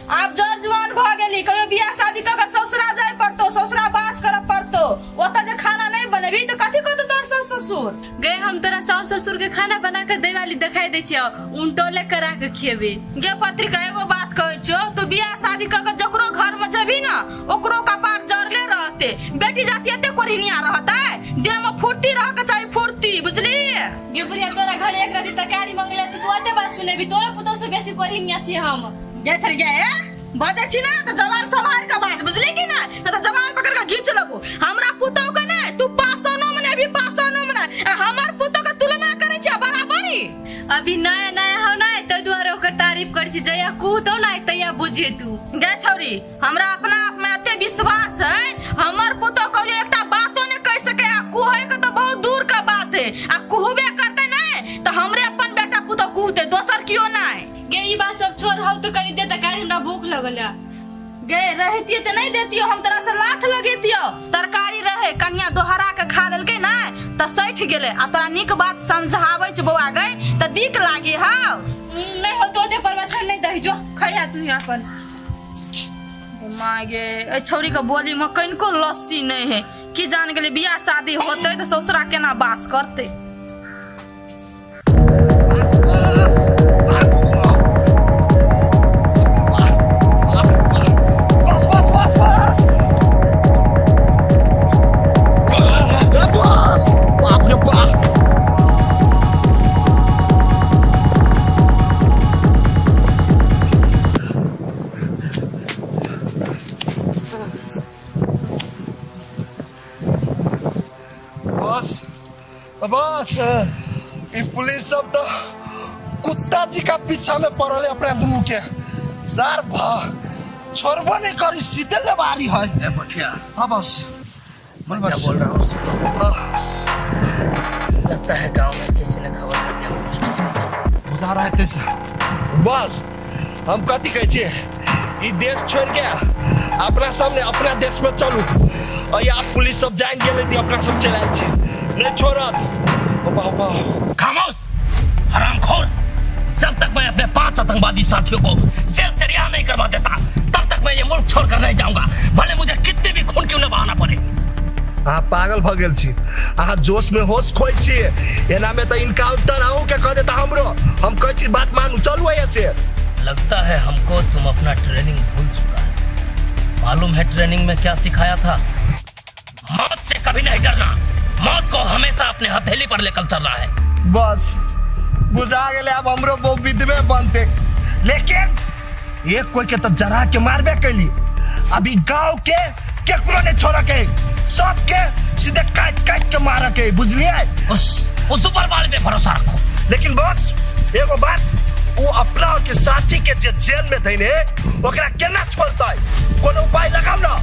आब जर जुआन भऽ गेली, कहियो बियाह शादी कऽ के ससुरा जाय पड़तो, ससुरा बास करऽ पड़तो, ओतऽ जे खाना नहीं बनेबी तऽ कथी कहतो तोहर सास ससुर? गे, हम तोरा सास ससुर के खाना बना के दे वाली दिखाई दे छियो, उनटोले करा के खिएबे। गे पत्रिका, एगो बात कहै छियो, तू बियाह शादी कऽ के जकरो घर में जेबी ना, ओकरो कपार जरले रहते। बेटी जाति एते कोढ़िनिया रहतै? देह में फुर्ती रह के चाही, फुर्ती, बुझली? गे बुढ़िया, तोरा घर एक रति तरकारी मंगले तू ओते बात सुनेबी? तोरा पुतोह से बेसी कोढ़िनिया छी हम। गे छल गे, बजै छी ना तऽ जवान सम्हार के बाज, बुझली कि ना? नहीं तऽ जवान पकड़ के घींच लेबो। हमरा पुतोह के नै तू पासनो में नै अभी, पासनो में नै, आ हमर पुतोह के तुलना करै छी बराबरी। अभी नया नया हो ना, तै दुआरे ओकर तारीफ करै छी। जहिया कुहतौ ना तहिया बुझे तू। गे छौरी, हमरा अपना आप में एते विश्वास है, हमर पुतोह कहियो एकटा बातो नै कहि सके, आ कुहै के तऽ बहुत दूर के बात है। आ कुहबे करतै नै तऽ हमरे अपन बेटा पुतोह कुहतै, दोसर कियो नै। गे, ई बात सब छोड़, हौ तो कनी दे तरकारी, हमरा भूख लगल है। गे, रहतियै तऽ नहीं देतियो, हम तोरा से लाथ लगेतियो। तरकारी रहे, कनिया दोहरा के खा लेलकै नै तऽ सठि गेलै। आ तोरा नीक बात समझाबै छै बौआ गै, तऽ दिक लागे हौ। नहीं हो तो ओते प्रवचन नहीं दही, जो खैहा तू यहाँ पर। माय गे, एहि छौड़ी के बोली में कनिको लस्सी नहीं है। की जान गेलै बियाह शादी होतै तऽ ससुरा केना बास करतै। बस बस बस बस ए बस, बाप रे बाप। बस बस, ई पुलिस सब तो कुत्ता जी का पीछा में पड़ल है अपना दुनू के। सर भा छोड़बो नहीं करी, सीधे लेवारी है। ए पठिया। हाँ बस। बोल बस। बोल रहा हूँ। हाँ। लगता है गांव में किसी ने खबर कर दिया पुलिस स्टेशन में। बुझा रहा है तैसे। बस हम कथी कहै छियै, ई देश छोड़ के अपना सामने अपना देश में चलू। और यहाँ पुलिस सब जान गेलै तऽ अपना सब चलि आयल छी, नहीं छोड़त। ओपा ओपा। खामोश हरामखोर, जब तक मैं अपने 5 आतंकवादी साथियों को जेल से रिहा नहीं करवा देता, तब तक मैं ये मुल्क छोड़कर नहीं जाऊंगा, भले मुझे कितने भी खून क्यों न बहाना पड़े। अहाँ पागल भऽ गेल छी अहाँ जोश में होश खोइ छी एना में तऽ इनकाउंटर अहूँ के कह देता हमरो हम कहै छी बात मानू चलू एहिया से लगता है हमको तुम अपना ट्रेनिंग भूल चुका है मालूम है ट्रेनिंग में क्या सिखाया था मौत से कभी नहीं डरना मौत को हमेशा अपने हथेली पर लेकर चलना है बस बुझा गेलै आब हमरो बहु विधवे बनते लेकिन एक कोई के तो जरा के मारबे कैली अभी गांव के केकरो नहीं छोड़ के सबके सीधे काट काट के मार के बुझलिए उस ऊपर वाले पे भरोसा रखो लेकिन बस एगो बात वो अपना के साथी के जे जेल में धैने ओकरा केना छोड़तै कोनो उपाय लगाओ ना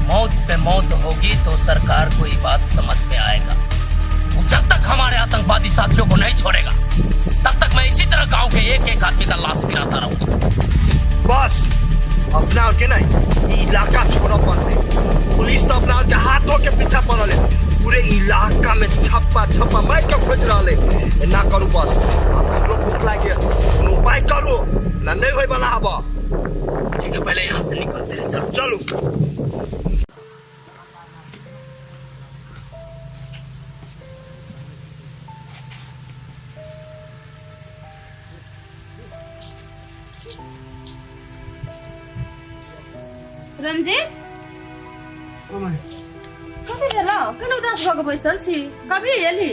मौत पे मौत होगी तो सरकार को ये बात समझ में आएगा वो जब तक हमारे आतंकवादी साथियों को नहीं छोड़ेगा तब तक मैं इसी तरह गांव के एक एक आदमी का लाश गिराता रहूंगा बस अपना और के नहीं ई इलाका छोड़ पड़ते पुलिस तो अपना और के हाथ धो के पीछा पड़ल है पूरे इलाका में छप्पा छप्पा मार के खोज रहा है ना करू बस अब हमरो भूख लाग गेल कोनो उपाय करू ना नहीं होय वाला हब ठीक है पहले यहाँ से निकलते हैं चलो चलू रंजीत कथी भेलौ केना उदास भऽ कऽ बैसल छी कभी एली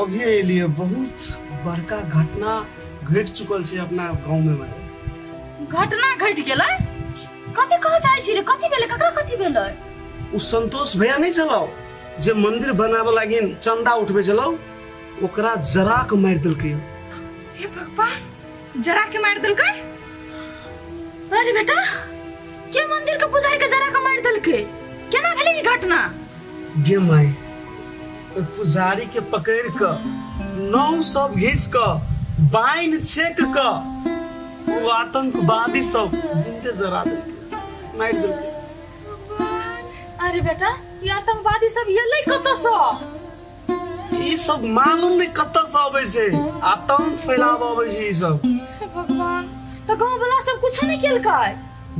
अभी एलिए बहुत बड़का घटना घटि चुकल छै अपना गाँव में माय घटना घटि गेलै कथी कहऽ चाहै छी रे कथी भेलै ककरा कथी भेलै ओ संतोष भैया नहीं छलौ जे मंदिर बनाबे लागी चंदा उठबे छलौ ओकरा जरा के मारि देलकै हे भगवान जरा के मारि देलकै अरे बेटा के मंदिर के पुजारी के जरा के मारि देलकै केना भेलै ई घटना गे माय ओहि पुजारी के पकड़ि कऽ नाव सब घींच कऽ बान्हि छेक कऽ ओ आतंकवादी सब जिंदे जरा देलकै मारि देलकै अरे बेटा ई आतंकवादी सब एलै कतऽ सँ ई सब मालूम नहीं कतऽ से अबै छै आतंक फैलाबऽ अबै छै ई सब हे भगवान तऽ गाँव वाला सब कुछो नहीं केलकै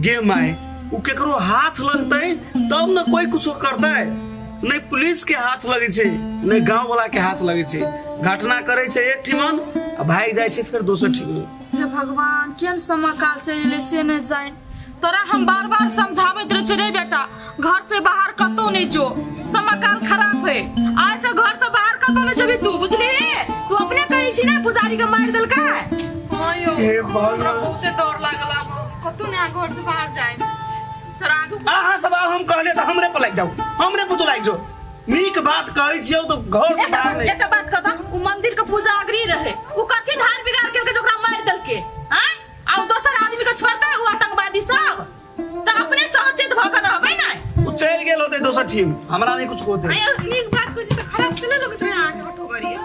गे माय उ केकरो हाथ लगतै तब न कोई कुछो करतै नहीं पुलिस के हाथ लगै छै नहीं गांव वाला के हाथ लगै छै घटना करै छै एक ठिमन आ भागि जाइ छै फेर दोसर ठिमन हे भगवान केहन समय काल चलि एलै से नहि जानि तोरा हम बार बार समझाबैत रहै छियै रे बेटा घर से बाहर कतौ नहीं जो समय काल खराब है आज से घर से बाहर कतौ नहीं जेबी तू बुझली तू अपने कहै छी ने पुजारी के मारि देलकै हाँ यौ हे भगवान। हमरा बहुते डर लागल आब कतौ नहि घर से बाहर जाए तोरा आगू अहाँ सब आब हम कहलियै तऽ हमरे पर लागि जाउ हमरे पर तू लागि जो नीक बात कहै छियौ तऽ घर से बाहर नहि एक बात कहता उ मंदिर के पुजारी रहे उ कथी धार बिगाड़ केलकै जे ओकरा मारि देलकै आँय आ उ दोसर आदमी के छोड़तै उ आतंकवादी सब तऽ अपने सचेत भऽ के रहबै ने ओ चलि गेल होतै दोसर टीम हमरा नहि कुछ होतै आया नीक बात कहै छी तऽ खराब केले लगैत रहे अहाँके हटो करिए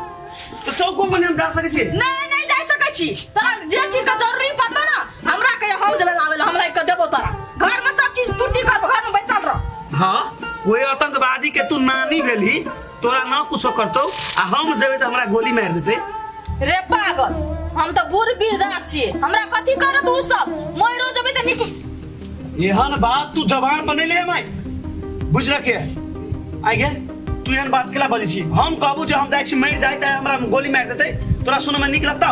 तऽ चौको पर हम जा सकै छी नहीं नहीं जा सकै छी तोरा जे चीज के जरूरी पड़तौ ना हमरा कहियो हम जेबै लाबै लए हम लाबि कऽ देबो तोरा घर में सब चीज पूर्ति कर घर में बैसल रह हाँ वही आतंकवादी के तू नानी भेली तोरा ना कुछो करतौ आ हम जेबै तऽ हमरा गोली मारि देतै रे पागल हम तऽ बूढ़ वृद्धा छियै हमरा कथी करत उ सब मरो जेबै तऽ नीक एहन बात तू जबान पर नहीं ले माई बुझ रखे आई गे तू एहन बात केला बजै छी हम कहबू जे हम जाइ छी मरि जाइ तऽ हमरा गोली मारि देतै तोरा सुनऽ मे नीक लगतौ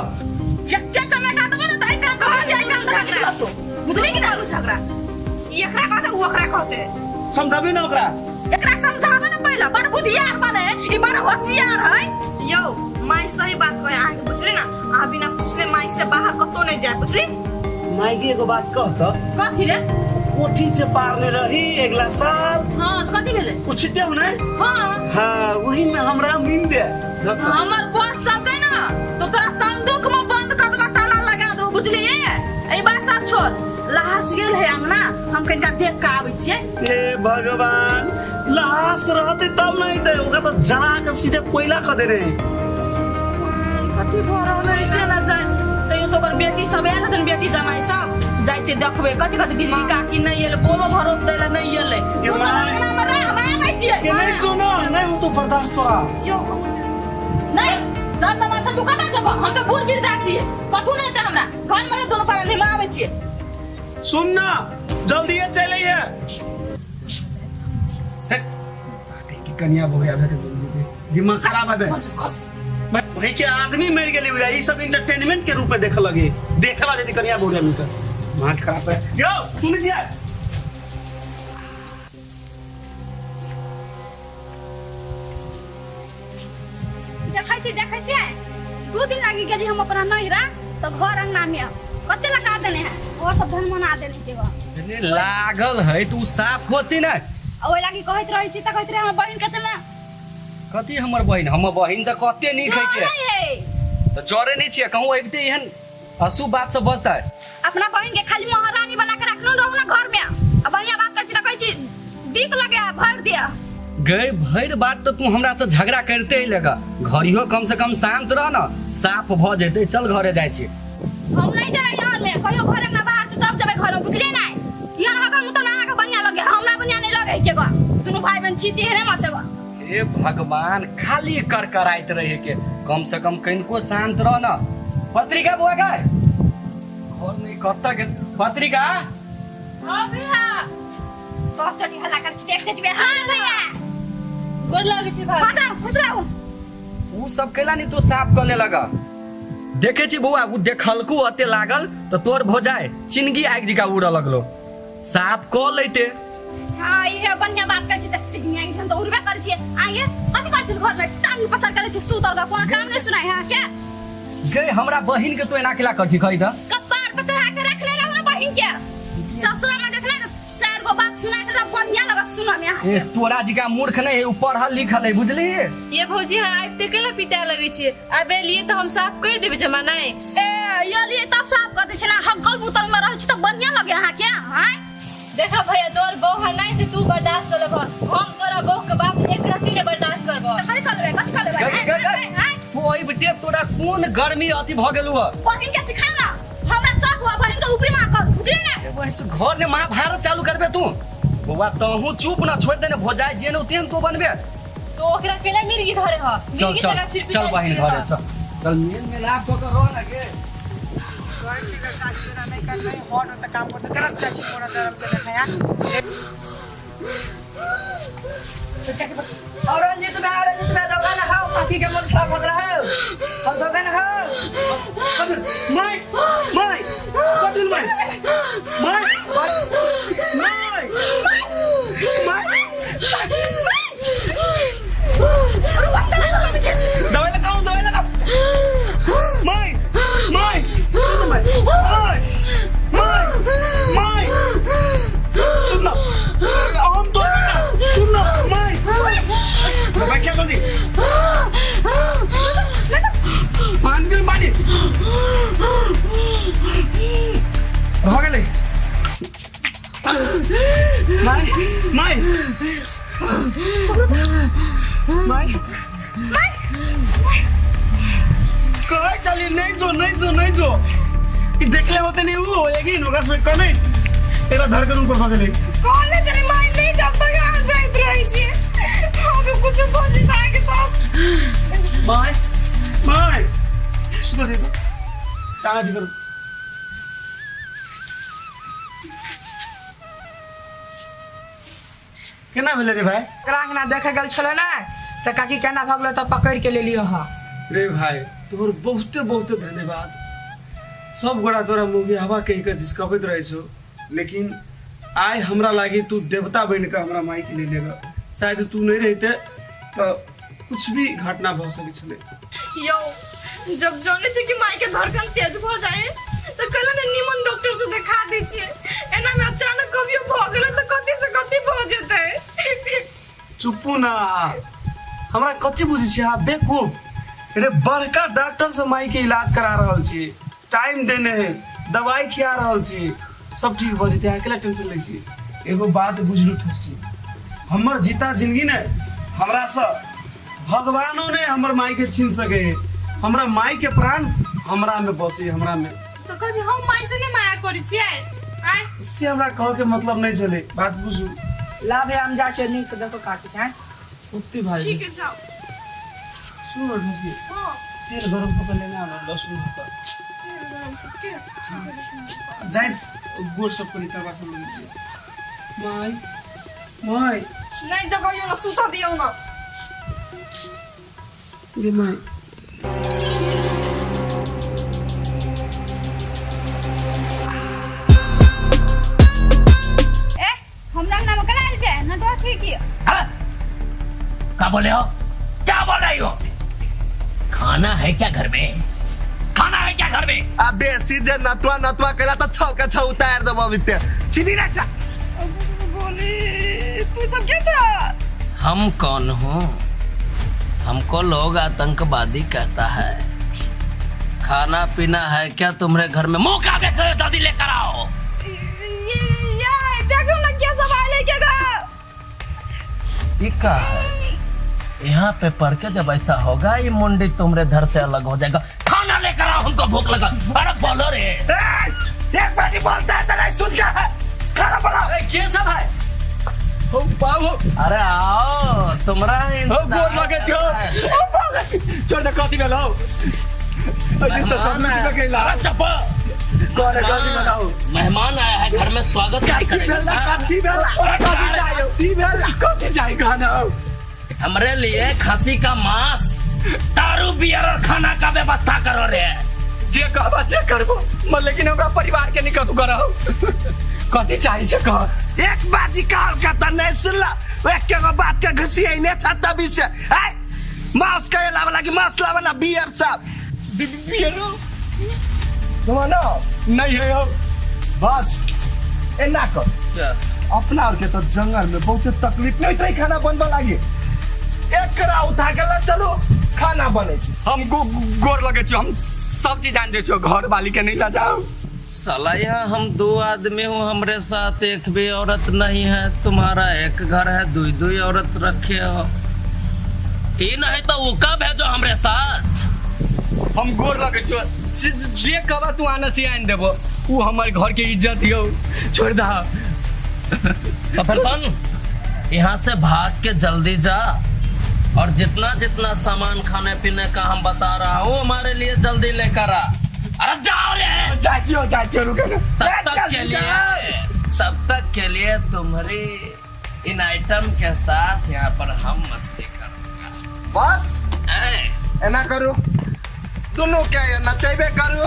एकटा चमेटा देबो ने तऽ एहि कान कहत एहि कान धरा निकलतो बुझली कि ना करू झगड़ा ई एकरा कहते उ ओकरा कहते समझाबी ना ओकरा एकरा समझाबे ने पहले बड़ बुधियार बने ई बड़ होशियार है यौ माई सही बात कहे अहाँके बुझली ना अहाँ बिना पूछले माई से बाहर कतौ नहीं जाए बुझली माई के एगो बात कह तऽ कथी रे कोठी जे पारने रही अगला साल हाँ तऽ कथी भेलै पूछते हो ने हाँ हाँ वही में हमरा मीन दे धक। हमर बस चलतै ना तो तोरा संदूक में बंद कर देबा ताला लगा देबो बुझलिए एहि बात सब छोड़ लहास गेल है अंगना हम कनिका देख के आबै छियै हे भगवान लहास रहते तब नहीं दे ओकरा तो जला के सीधे कोयला कर दे रहे कथी भऽ रहल है से ना जान तैयो तो ओकर बेटी सब आयल हतन बेटी जमाई सब जाइ छियै देखबै कथी कथी बिजली काकी नहि एलै बोलो भरोस दै लए नहि एलै तू सब अंगना में रह हम आबै छियै के नहीं सुनो नहीं हो तो बर्दाश्त तोरा यौ हम नहीं चल तऽ माथा तू कतऽ जेबह हम तऽ बूढ़ वृद्धा छियै कथू नहि हेतै हमरा घर में रह दोनों पारा हम आबै छियै सुन ना जल्दी ये चले ये कनिया बहुरिया भए के जेतै दिमाग खराब है वही के आदमी मर गेलै बुझा ई सब एंटरटेनमेंट के रूप में देखे लगे देखला यदि कनिया बहुरिया मिलकर दिमाग खराब है यो सुनै छियै। देखै छी, देखै छियै, 2 दिन लागि गेली हम अपना नैहरा तऽ घर अंगना में कते लगा देने है घर सब धन मना देने के बा। अरे लागल है तू साफ होती ना। आ ओहि लागि कहैत रहै छी तऽ कहैत रहे हमर बहिन कते में। कथी हमर बहिन? हमर बहिन तऽ कते नीक है के। जरै है। तऽ जरे नहीं छियै, कहूँ अबिते एहन अशुभ बात सब बजतै। अपना बहिन के खाली महारानी बना के रखलो रहू ना घर में, आ बढ़िया बात करै छी तऽ कहै छी दीप लगे भर दिया। गए भरि बात तऽ तू हमरा से झगड़ा करते ही लगा, घरियो कम से कम शांत रह ना, साफ भऽ जेतै। चल घरे जाइ छी। हम नहीं जेबै यहाँ में, कहियो घर अंगना बाहर से तब जेबै घर में, बुझलियै नहीं? यहाँ अगर मुतल अहाँके बढ़िया लगे, हमरा बढ़िया नहीं लगे के गो। दुनू भाई बहन छी तेहने में से गो। हे भगवान, खाली करकराइत रहे के, कम से कम कनिको शांत रह ना। पत्रिका बुआ गाय घर नहीं कतऽ गेल पत्रिका? हाँ भैया। 10 चोटी हल्ला कर छी, देख चोटी। हाँ भैया। गोर लगै छी भाभी। हाँ तऽ खुश रहू। उ सब कैला नहीं तू साफ कर ले लगा? देखे छी बौआ, उ देखलकू अते लागल तऽ तोर भोजाय चिनगी आगि जका उड़ऽ लगलो, साफ कऽ लेते। हाँ, इहे बढ़िया बात करै छी तऽ चिकनी आगि हम तऽ उड़बे करै छियै। आइए कथी करै छी घर में? टांग पसार करै छी सुतल का, कोनो काम नहीं सुनाय है क्या? गे, हमरा बहिन के तू एना केला कर छी, कही तऽ? कपार पर चढ़ा के रखले रहू ना बहिन के, ससुरा में देखले ना चार गो बात सुना के तब बढ़िया लगत सुनऽ में अहाँके। ए, तोरा जिका मूर्ख नहीं है, उ पढ़ल लिखल है, बुझली? ये भौजी, अहाँ आबिते केला पिता लगै छियै? आब एलियै तऽ हम साफ करि देबै जमा नहि। ए, ये तब साफ कर दै छै ना, हगल बुतल में रहै छी तऽ बढ़िया लगे अहाँके आँय। देखा भैया, तोर बहू है नहीं तो तू बर्दाश्त कर लेबह, हम तोरा बहू के बात एक रत्ती नहीं बर्दाश्त करबह। तऽ कथी कर लेबै, कथी कर लेबै? गई, गई, गई। आँय? तू अबिते तोरा कोन गर्मी अथी भऽ गेलू है? बहिन के सिखाउ ना, हमरा चख हुआ बहिन के ऊपरी माँ कर, बुझलियै ना? वही चु घर ने महाभारत चालू करबे तू। बौआ, तहूँ चुप ना, छोड़ देने भोजाय जे ने तेहन तो बनबे। तो ओकरा केला मिर्गी धरे ह? चल। मिर्गी चल। जकाँ सिर चल पिटाइ बहिन छलै घरे। ह। चल चल, मेल मिलाप कऽ के रह ना गे। कहै छी कि काज केना नहि करबै, हर ओतऽ काम करतै, केना जाइ छी मोरा धरम के देखै। और रंजीत में, और रंजीत में दवा ना खाओ, काफी के मन खराब हो रहा है और दवा ना खाओ। My my कथी my my my my दवाई लगाओ, दवाई लगाओ। My my सुन, my my my my सुन ना, हम तो सुन ना my दवाई क्या कर दी? पानी दे, पानी भऽ गेलै। My my my कहै चली नहीं जो, नहीं जो, नहीं जो, ई देखले होते नहीं उ होएगी ओकरा से कने एकरा धड़कन ऊपर भऽ गेलै। कहले चली माय नहीं जब तक आ जाइत रहै छी, हम कुछ भऽ जेतै अहाँके तब। My my सुनो, देखो टांगा ठीक करू। केना भेलै रे भाई? ओकरा अंगना देखे गेल छलै ने तऽ काकी केना भगलो तऽ पकड़ि के लेलियो हँ। रे भाई, तोहर बहुते बहुते धन्यवाद। सब गोरा तोरा मुँह हवा कहि के झिसकबैत रहै छौ, लेकिन आइ हमरा लागी तू देवता बनि कऽ हमरा माइक ले लेगा। शायद तू नहीं रहिते तऽ कुछ भी घटना भऽ सकै छलै। यौ, जब जाने छै कि माय के धड़कन तेज भ जाए तऽ कहला ने निमन डॉक्टर से देखा दै छियै, एना में अचानक कभियो भ गेलै तऽ कथी से कथी भ जेतै। चुप्पू ना, हमरा कथी बुझै छी अहाँ बेवकूफ? रे, बड़का डॉक्टर से माई के इलाज करा रहल छी, टाइम देने है, दवाई खिया रहल छी, सब ठीक भऽ जेतै। अहाँ अकेला टेंशन लै छी? एगो बात बुझलू ठस्टी, हमर जीता जिंदगी ने हमरा से भगवानो ने हमर माई के छीन सके है। हमरा माई के प्राण हमरा में बसे, हमरा में। तऽ कथी हम माय से नहि माया करै छियै आँय? से हमरा कह के मतलब नहीं छलै, बात बुझू। ला भैया, हम जा छियै, नीक से देखो काकी के। ओते भाई। ठीक है, जाओ। सुन ठस्की। हाँ। तेल गरम कऽ के लेने आनो, लहसुन होता जाइत गोड़ सब करी तबा सब। माई माई नहि जगह ना, सुता दियौ ना। गे my. ए हमरा नाम कला आयल छै नटवा छी की? का बोले हो, क्या बोल रही हो? खाना है क्या घर में? खाना है क्या घर में? आ बेसी जे नतवा नतवा केला तऽ छौ के छौ उतारि देबो बिते चिनी ना चा। गोली तू सब के छ? हम कौन हूँ? हमको लोग आतंकवादी कहता है। खाना पीना है क्या तुम्हारे घर में? मुंह का देख रहे हो? जल्दी लेकर आओ। ये ये देखो ना क्या सब आले के गा। ये का है यहाँ पे पढ़ के? जब ऐसा होगा ये मुंडी तुम्हारे धर से अलग हो जाएगा। खाना लेकर आओ, हमको भूख लगा। अरे बोलो रे। एक बार बोलता है तो नहीं सुनता है। खाना बनाओ। के सब है हो बाबू? अरे आओ, तुम्हारा हो गोर लगे छो। ओ बाबू छोड़ दे, कथी भेल हो? अरे तो सब मेहमान मिल गेला। अरे चुप। कौन है? कथी बनाओ? मेहमान आया है घर में, स्वागत क्या करेगा? कथी भेला? कथी चाहिए? कथी भेला? कथी चाहिए खाना? हमरे लिए खसी का मांस, दारू, बियर और खाना का व्यवस्था करो रे। जे कहबा जे करबो मगर लेकिन हमरा परिवार के नहीं कतू करहो। कथी चाहिए से कह। एक बाजी काल का त नहीं सुनला, एक के गो बात के घुसिए था तभी से। ऐ मांस के लावा लागी, मांस लावा ना, बियर सब। बियर ना नहीं है हो। बस एना कर। अपना और के तो जंगल में बहुत तकलीफ नहीं रही खाना बनवा लागी, एकरा उठा के ले चलो खाना बने। हम गोर लगे छो, हम सब चीज जान दे छो, घर वाली के नहीं ला जाओ। साला यहाँ हम दो आदमी हूँ, हमरे साथ एक भी औरत नहीं है। तुम्हारा एक घर है, दुई दुई औरत रखे हो। ये नहीं तो वो कब है जो हमरे साथ? हम गोर लगे छो, जे कहबा तू आना से आन देबो, उ हमर घर के इज्जत यो छोड़ दा। तो फिर सुन, यहाँ से भाग के जल्दी जा और जितना जितना सामान खाने पीने का हम बता रहा हूँ हमारे लिए जल्दी लेकर आ। अरे जाओ रे। चाचियो चाचियो रुको ना। तब तक के लिए, तब तक के लिए तुम्हारी इन आइटम के साथ यहाँ पर हम मस्ती करूंगा। बस ऐ, एना करू, दोनों के नचेबे करू,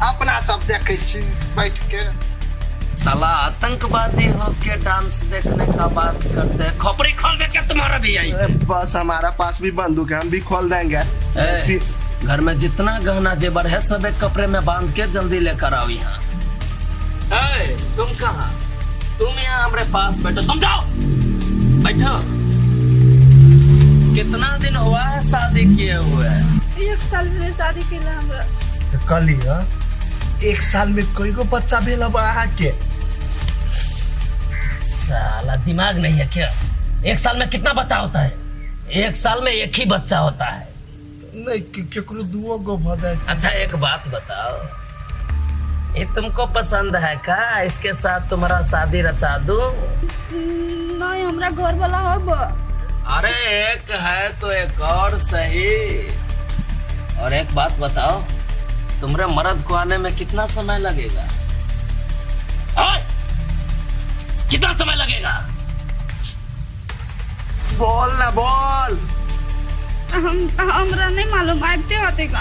अपना सब देखे छी बैठ के। साला आतंकवादी होके डांस देखने का बात करते हैं। खोपड़ी खोल दे क्या तुम्हारा भी आई? बस हमारा पास भी बंदूक है, हम भी खोल देंगे। ए, घर में जितना गहना जेवर है सब एक कपड़े में बांध के जल्दी लेकर आओ यहाँ। ए, तुम कहाँ? तुम यहाँ हमारे पास बैठो। तुम जाओ बैठो। कितना दिन हुआ है शादी किए हुए? एक साल में शादी केला हमरा। कहली एक साल में कई गो बच्चा भेल अब अहाँ के? साला दिमाग नहीं है क्या? एक साल में कितना बच्चा होता है? एक साल में एक ही बच्चा होता है। नहीं केकरो दुओ गो भ जाए। अच्छा एक बात बताओ, ये तुमको पसंद है का? इसके साथ तुम्हारा शादी रचा दूं? नहीं हमरा घर वाला हब। अरे एक है तो एक और सही। और एक बात बताओ, तुम्हारे मर्द को आने में कितना समय लगेगा? ओए! कितना समय लगेगा? बोल ना बोल। हम हमरा नहीं मालूम, आते होते का।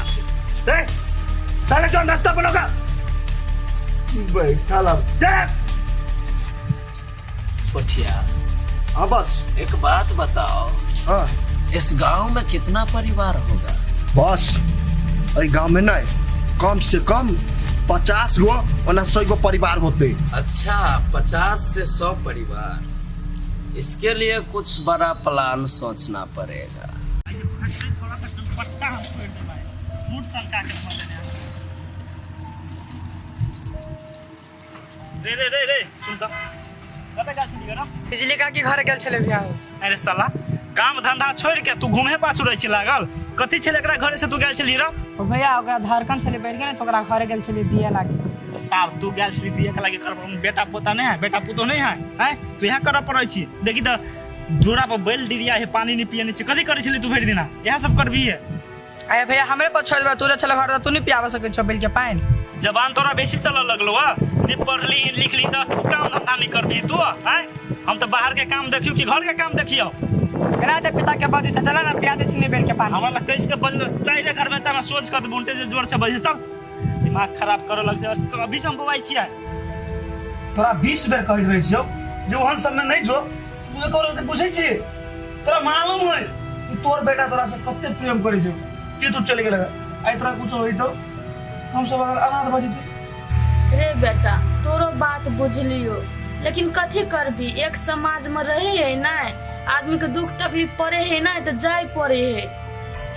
ए, साले जो नाश्ता बनोगा बैठा ला देख। पठिया हाँ बस एक बात बताओ, हाँ इस गांव में कितना परिवार होगा? बस एहि गांव में नहीं कम से कम 50 गो और 100 गो परिवार होते। अच्छा 50 से 100 परिवार, इसके लिए कुछ बड़ा प्लान सोचना पड़ेगा। थोड़ा सा दुपट्टा हम छोड़ देबै, मूड सनका के धऽ देने। रे रे रे रे सुन त, कतऽ गेल छली गरम? बिजली काकी घर गेल छलै भैया। अरे साला काम धंधा छोड़ के तू घूमे पाछू रहै छी लागल, कथी छलै एकरा घरे से तू गेल छली रे? ओ भैया ओकरा धड़कन छलै बढ़ि गेल ने तऽ ओकरा घरे गेल छलै दिया लागे। साहब तू गेल छली दिया के लागे, कर बेटा पोता नहीं है, बेटा पुतोह नहीं है, हैं तू यहाँ करऽ पड़ै छी। देखी तऽ जोड़ा पर बैल डिरिया है, पानी नहीं पिए नहीं छी, कथी करै छली तू भरि दिना? इएह सब करबी है? अरे भैया हमरे पर छोड़ देबा, तू छल घर तू नहीं पियाबा सकै छौ बैल के पानि। जबान तोरा बेसी चलऽ लगलो हा, नहीं पढ़ली लिखली तऽ तू काम धंधा नहीं करबी तू? हैं हम तऽ बाहर के काम देखियो कि घर के काम देखियो? केना ते पिता के बजै छै? चला ना, पिया दै छी ने बेल के पानी। हमरा लग कैस के बजल चाहे घर बच्चा में सोच कर बुनटे जे जोर से बजे। चल, दिमाग खराब करे लग छै। तो अभी से हम बौआइ छियै। तोरा 20 बेर कहैत रहै छियौ जे ओहन सबमे नहि जो। तू एको बेर बुझै छी? तोरा मालूम है कि तोर बेटा तोरा से कते प्रेम करै छौ कि तू चलि गेल। आइ तोरा कुछो होइतौ, हम सब अगर अनाथ भऽ जेतै। रे बेटा, तोरो बात बुझलियो, लेकिन कथी करबी? एक समाज में रहे है ना, आदमी के दुख तकलीफ पड़े है ना, तो जाय पड़े है।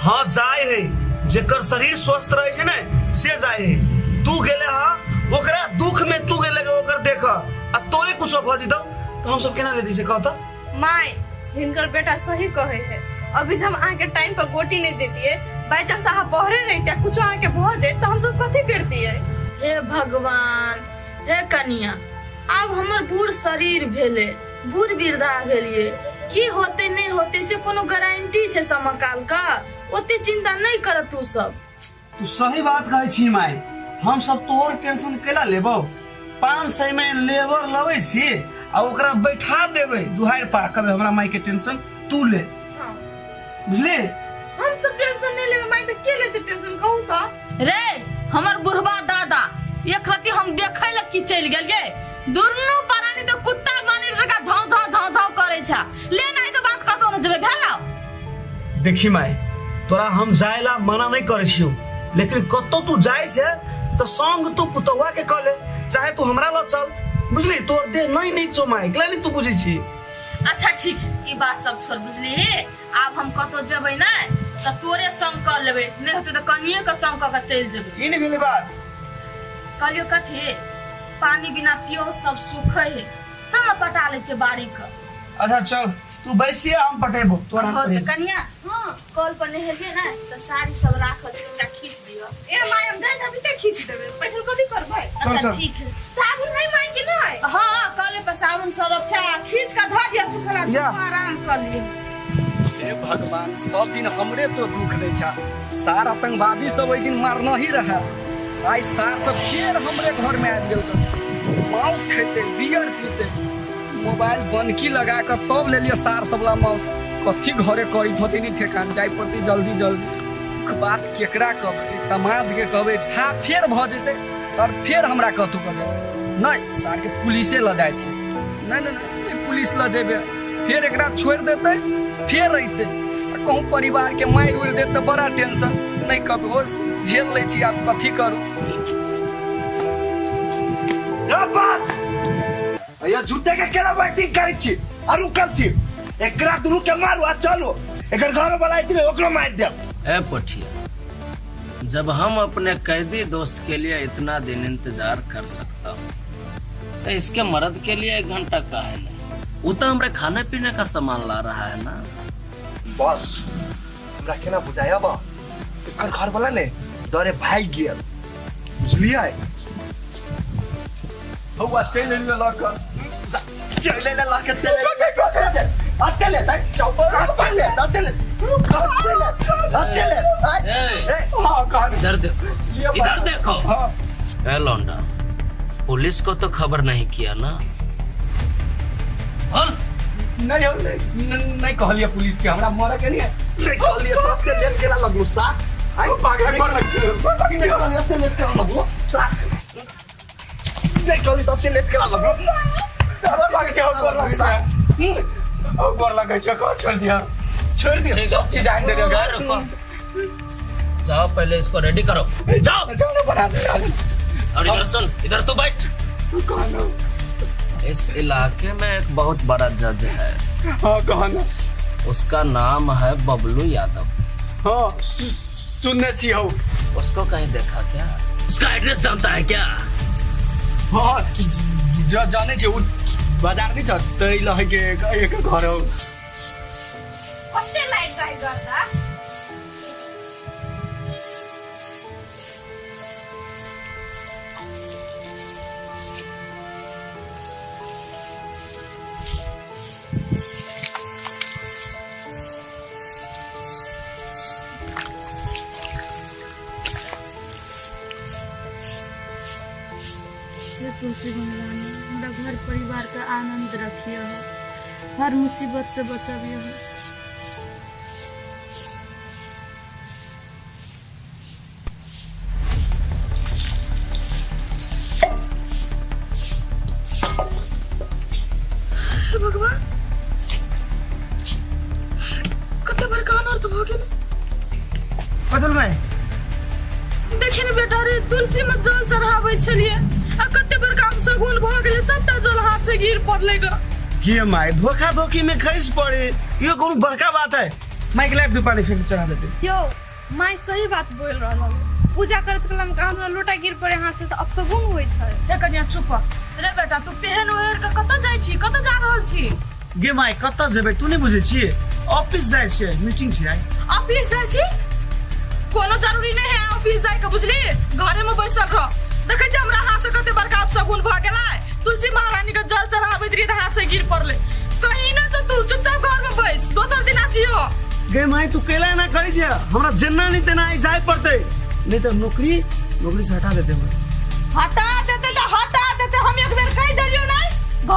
हाँ, जाय है। जेकर शरीर स्वस्थ रहे छै ने से जाय है। तू गेले हा ओकरा दुख में, तू गेले ओकर देख आ तोरे कुछो भऽ जेतौ तऽ हम सब केना लेती से कहता? माय, हिनकर बेटा सही कहे है। अभी जब हम अहाँके टाइम पर गोटी नहीं देतिए, बाई चांस अहाँ बहरे रहते, कुछ अहाँके भऽ जाए तो हम सब कथी करतिए? हे भगवान! हे कनिया, आब हमर बूढ़ शरीर भेलै, बूढ़ वृद्धा भेलियै, की होतै नहि होतै से कोनो गारंटी छै समकाल का? ओते चिंता नहि कर तू सब। तू सही बात कहै छी माय। हम सब तोहर टेंशन कैला लेबौ? 500 में लेबर लबै छी आ ओकरा बैठा देबै दुहारि पा। कभी हमरा माय के टेंशन तू ले। हाँ। बुझली? हम सब टेंशन नहीं लेबै माय, तऽ के लेतै टेंशन, कहू तऽ? रे हमर बुढ़वा दादा, एक रति हम देखै लए की चलि गेलियै, दुनू प्राणी तऽ कुत्ता बानर जकाँ झाँव झाँव झाँव झाँव करै छै। ले ना, के बात कतौ न जेबै भेलौ। देखी माय, तोरा हम जाय ला मना नहीं करै छियौ, लेकिन कतौ तू जाय छै तऽ संग तू पुतौआ के कह ले, चाहे तू हमरा लग चल। बुझली? तोर देह नहीं नीक छौ माय, एकला नहीं तू बुझै छी। अच्छा ठीक, ई बात सब छोड़, बुझली? आब हम कतौ जेबै ने तऽ तोरे संग कऽ लेबै, नहि होतै तऽ कनिये के संग कऽ के चलि जेबै। ई नहि भेलै बात। कहलियौ कथी, पानी बिना पियो सब सूखै है, चल ने पटा लै छियै बाड़ी के। अच्छा चल, तू बैसिए, हम पटेबो तोरा। हो तऽ कनिया, हाँ, कल पर नहेलियै ने तऽ साड़ी सब राखल छै, कनिटा खींच दिअ। ए माय, हम जाइ छी अभी तक खींच देबै, बैठल कथी करबै? चल। अच्छा। चल। ठीक है। साबुन है माय कि नहीं? हाँ, कले पर साबुन सरफ छै, आ खींच के धऽ दिअ सुखला। या। आराम कर लिअ। हे भगवान, सब दिन हमरे तो दुख दै छा। सार आतंकवादी सब ओहि दिन मारना ही रहे, आइ सार सब फेर हमरे घर में आबि गेल तऽ माउस खेते, बियर पीते। मोबाइल बनकी लगा कऽ तब लेलियै सार सब ला माउस। कथी घरे करैत होते नहीं ठेकान। जाय पड़तै जल्दी जल्दी। बात केकरा कहबै? समाज के कहबै था फेर भऽ जेतै। सर फेर हमरा कतहु कहबै नहि, सारके पुलिसे लऽ जाइ छै। नहि नहि नहि, पुलिस लऽ जेबै फेर एकरा छोड़ि देतै, फेर अयतै आ कहूँ परिवारके मारि उड़ि देत तऽ बड़ा टेंशन। नहि कहबै, होश झेल लै छी, आब कथी करू? बस भैया, जूते के केना वेटिंग करै छी आ रुकल छी? एकरा दुनू के मारू आ चलू। एकर घर वाला एथिन, ओकरो मारि देब। ए पठिया, जब हम अपने कैदी दोस्त के लिए इतना दिन इंतजार कर सकता हूँ तो इसके मर्द के लिए एक घंटा काहे नहीं? वो तो हमरे खाने पीने का सामान ला रहा है ना। बस, हमरा केना बुझाया बा, एकर घर वाला ने डरे भागि गेल, बुझलियै? हौआ चलि एलियै लऽ कऽ। चले ले लाके, चले ले, अते ले, अते ले, अते ले, अते ले, अते ले। ए, इधर देखो, इधर देखो। ए लौंडा, पुलिस को तो खबर नहीं किया ना? बोल। नहीं, हम नहीं नहीं कहलियै पुलिस के, हमरा मरऽ के नहीं है। नहीं कहलिए तो अते ले केना लगलू सा? पागल कर लगलू। नहीं कहलिए अते ले केना लगलू सा? नहीं कहलिए तो अते ले केना लगलू? गोर लागै छै, गोर लागै छै, गोर लागै छै, छोड़ दिया। छोड़ दिया। सब चीज आनि देलियै। रुको, रुको, जाओ, पहले इसको रेडी करो, जाओ। जाओ ना, बना दे। और इधर सुन, इधर तू बैठ। इस इलाके में एक बहुत बड़ा जज है। हाँ, कहना। उसका नाम है बबलू यादव। हाँ, सुनने छी हौ। उसको कहीं देखा क्या? उसका एड्रेस जानता है क्या? हाँ, जाने छी। उ बाजार नहीं छ तै लहे के एक घर हौ। कते लाइट जाइ गर्दा। हे तुलसी महारानी, हमरा घर परिवार के आनंद रखिए हो, हर मुसीबत से बचाबिए हो। बेटा रे तुलसी में जल चढ़ाबै छलियै आ कते बड़का अपशगुन भऽ गेलै सबटा जल हाथ से गिर पड़लै ग के माय धोखा धोखी में खैस पड़े यो कोनो बड़का बात है माइक लाइफ दे पानी फिर से चढ़ा देते यौ माय सही बात बोल रहल हौ पूजा करत कला में हमरा लोटा गिर पड़े हाथ से तऽ अपशगुन होइ छै हे कनिया चुप रे बेटा तू पेहन ओढ़ के कतऽ जाइ छी कतऽ जा रहल छी गे माय कतऽ जेबै तू नहि बुझै छियै ऑफिस जाइ छियै मीटिंग छै आइ ऑफिस जाइ छी कोनो जरूरी नहीं है ऑफिस जाय के बुझली घरे में बैसल रह देखै छी हमरा हाथ से कते बड़का अपशगुन भऽ गेलै तुलसी महारानी के जल चढ़ाबैत रहियै तऽ हाथ से गिर पड़लै कहीं ना जो तू चुपचाप घर में बैस दोसर दिन आजियो गे माय तू कैला एना करै छै हमरा जेना नहि तेना आइ जाय पड़तै नहि तऽ नौकरी नौकरी से हटा देते हमरा हटा देते तऽ हटा देते हम एक बेर कहि देलियो नहीं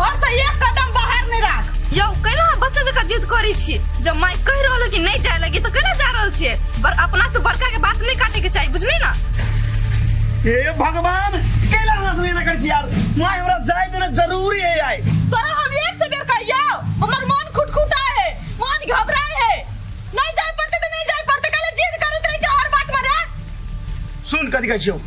घर से एक कदम बाहर नहीं राख यौ कैला अहाँ बच्चा जकाँ जिद करै छी जब माय कहि रहल है कि नहीं जाय लगी तऽ कैला जा रहल छियै बर अपना से बड़का के बात नहीं काटे के चाही बुझली ना हे भगवान कैला हमरा संगे एना करै छी यार माय हमरा जाय देना जरूरी है आइ तोरा हम एक से बेर कहियो हमर मन खुटखुटा है मन घबराए है नहीं जाय पड़ते तो नहीं जाय पड़ते कैला जिद करैत रही छै हर बात में रे सुन कथी कहै छियौ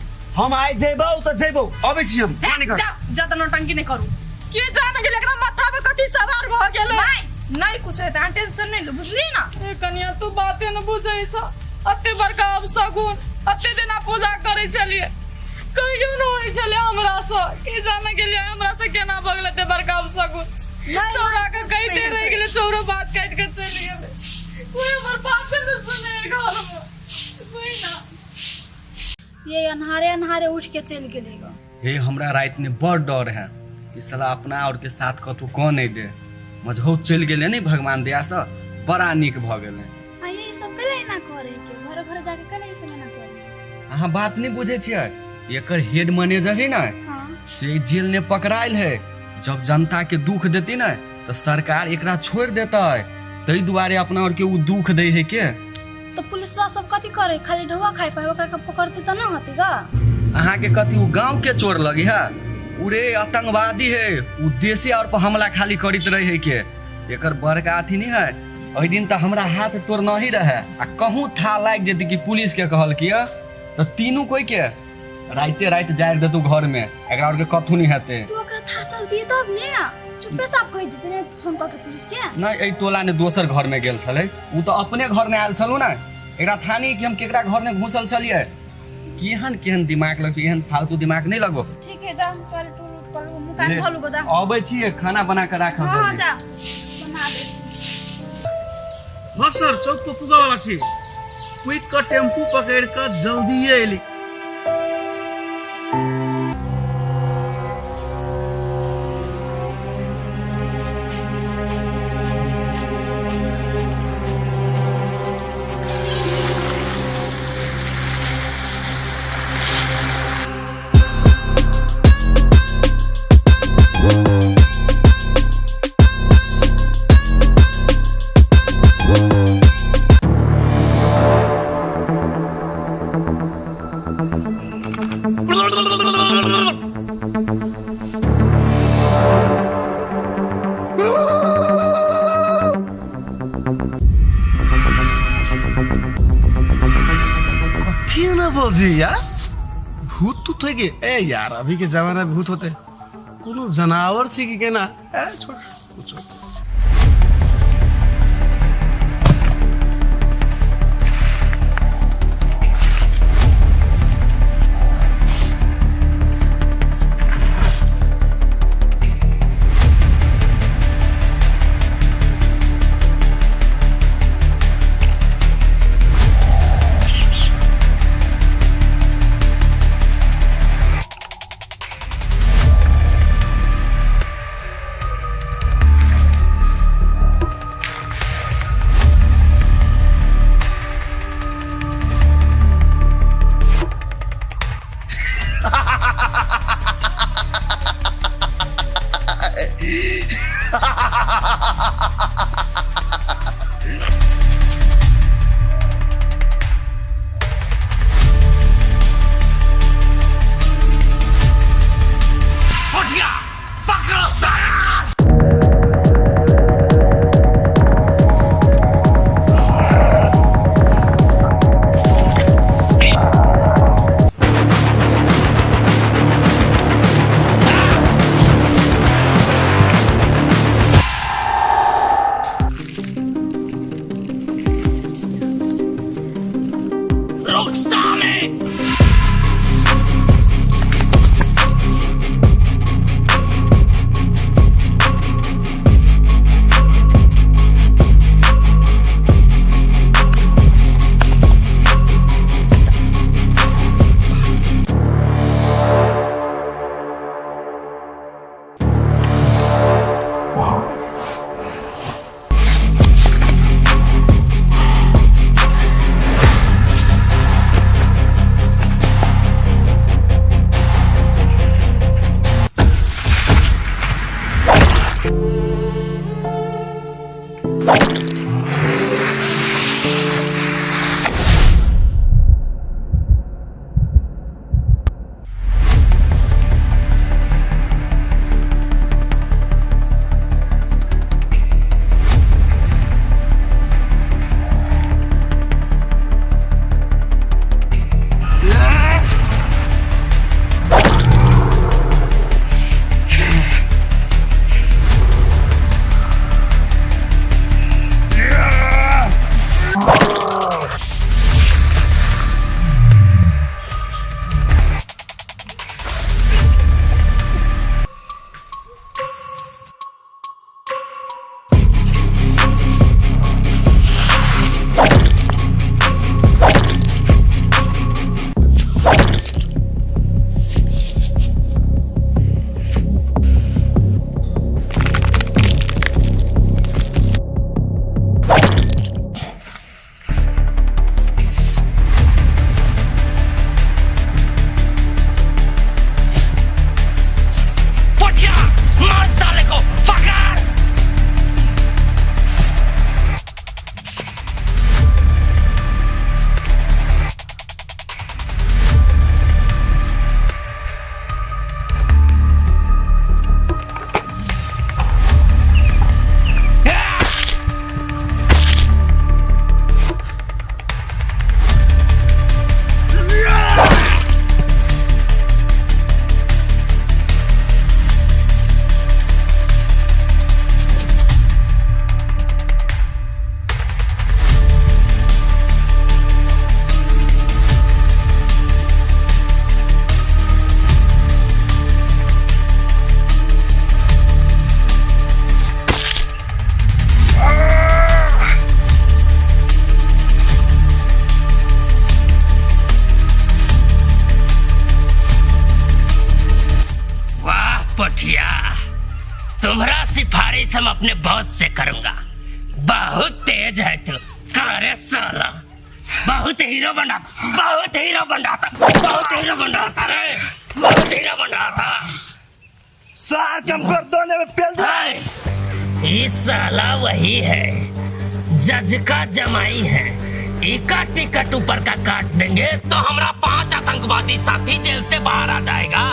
हम आइ जेबौ तऽ जेबौ अबै छी हम हे, जाओ ज्यादा नौटंकी नहीं करू के जाने गेल एकरा माथा पे कथी सवार भऽ गेलै माय नहीं कुछ हेतै अहाँ टेंशन नहीं लू बुझलियै ना ए कनिया तू बाते न बुझै छ अते बड़का अपशगुन अते दिना पूजा करै छलियै कहियो न होइ छलै हमरा से के जाने गेलियै हमरा से केना भऽ गेलै एते बड़का अपशगुन चौरा के कहिते रहि गेलै चौरो बात काटि के चलि गेलै कोई हमर बाते न सुनै घर में कोई ना ये अन्हारे अन्हारे उठ के चलि गेलै ग हे हमरा राति में बड़ डर है कि साला अपना और के साथ कतौ कऽ नहि दे मझौत चलि गेलै ने भगवान दया से बड़ा नीक भऽ गेलै आ ये ई सब कैला एना करे के घर घर जाके कैला ई सब एना करे अहाँ बात नहि बुझै छियै एकर हेड मैनेजर है ने हाँ से जेल ने पकड़ायल है जब जनता के दुख देती ने तऽ सरकार एकरा छोड़ि देतै ताहि दुआरे अपना और के उ दुख दै है के तो पुलिसवा सब कथी करे खाली ढोआ खाए पाए ओकरा के पकड़ते त ना होती गा अहाँ के कथी उ गांव के चोर लगी है उरे आतंकवादी है उ देशे और पर हमला खाली करित रहे है के एकर बड़का अथी नहीं है ओहि दिन तऽ हमरा हाथ तोड़ नहीं रहे आ कहूँ था लागि जेती कि पुलिस के कहल किया तऽ तीनू कोई के राइते राइत जारि देतू घर में एकरा और के कथू नहीं हेतै तू ओकरा था चल दिए तब ने चुपे चाप कह देते ने फोन कऽ के पुलिस के नहीं एहि टोला ने दोसर घर में गेल छलै उ तऽ अपने घर ने आयल छलू ने एकरा था नहीं कि हम केकरा घर में घुसल छलियै केहन केहन दिमाग लगतौ एहन फालतू दिमाग नहीं लगो ठीक है जा हम पहले टूल उठ कर मुँह कान धो लूगो जा अबै छियै खाना बना के राखब हाँ हाँ जल्दी। जा बना दे हाँ सर चौक पर पुगा वाला छी क्विक का टेम्पू पकड़ के जल्दी एली कथी ना बजी यार भूत तूत है कि ए यार अभी के जमाना में भूत होते कोनो जनावर छै कि केना ए छोड़ कुछो उठ गया पकड़ो सारा पठिया, तुम्हारा सिफारिश हम अपने बॉस से करूंगा। बहुत तेज है तू। अरे साला, बहुत हीरो बन रहा था, बहुत हीरो बन रहा था, बहुत हीरो बन रहा था रे, बहुत हीरो बन रहा था। सार के हम गर्दन में पेल दे। इस साला वही है, जज का जमाई है। एका टिकट ऊपर का काट देंगे तो हमारा 5 आतंकवादी साथी जेल से बाहर आ जाएगा।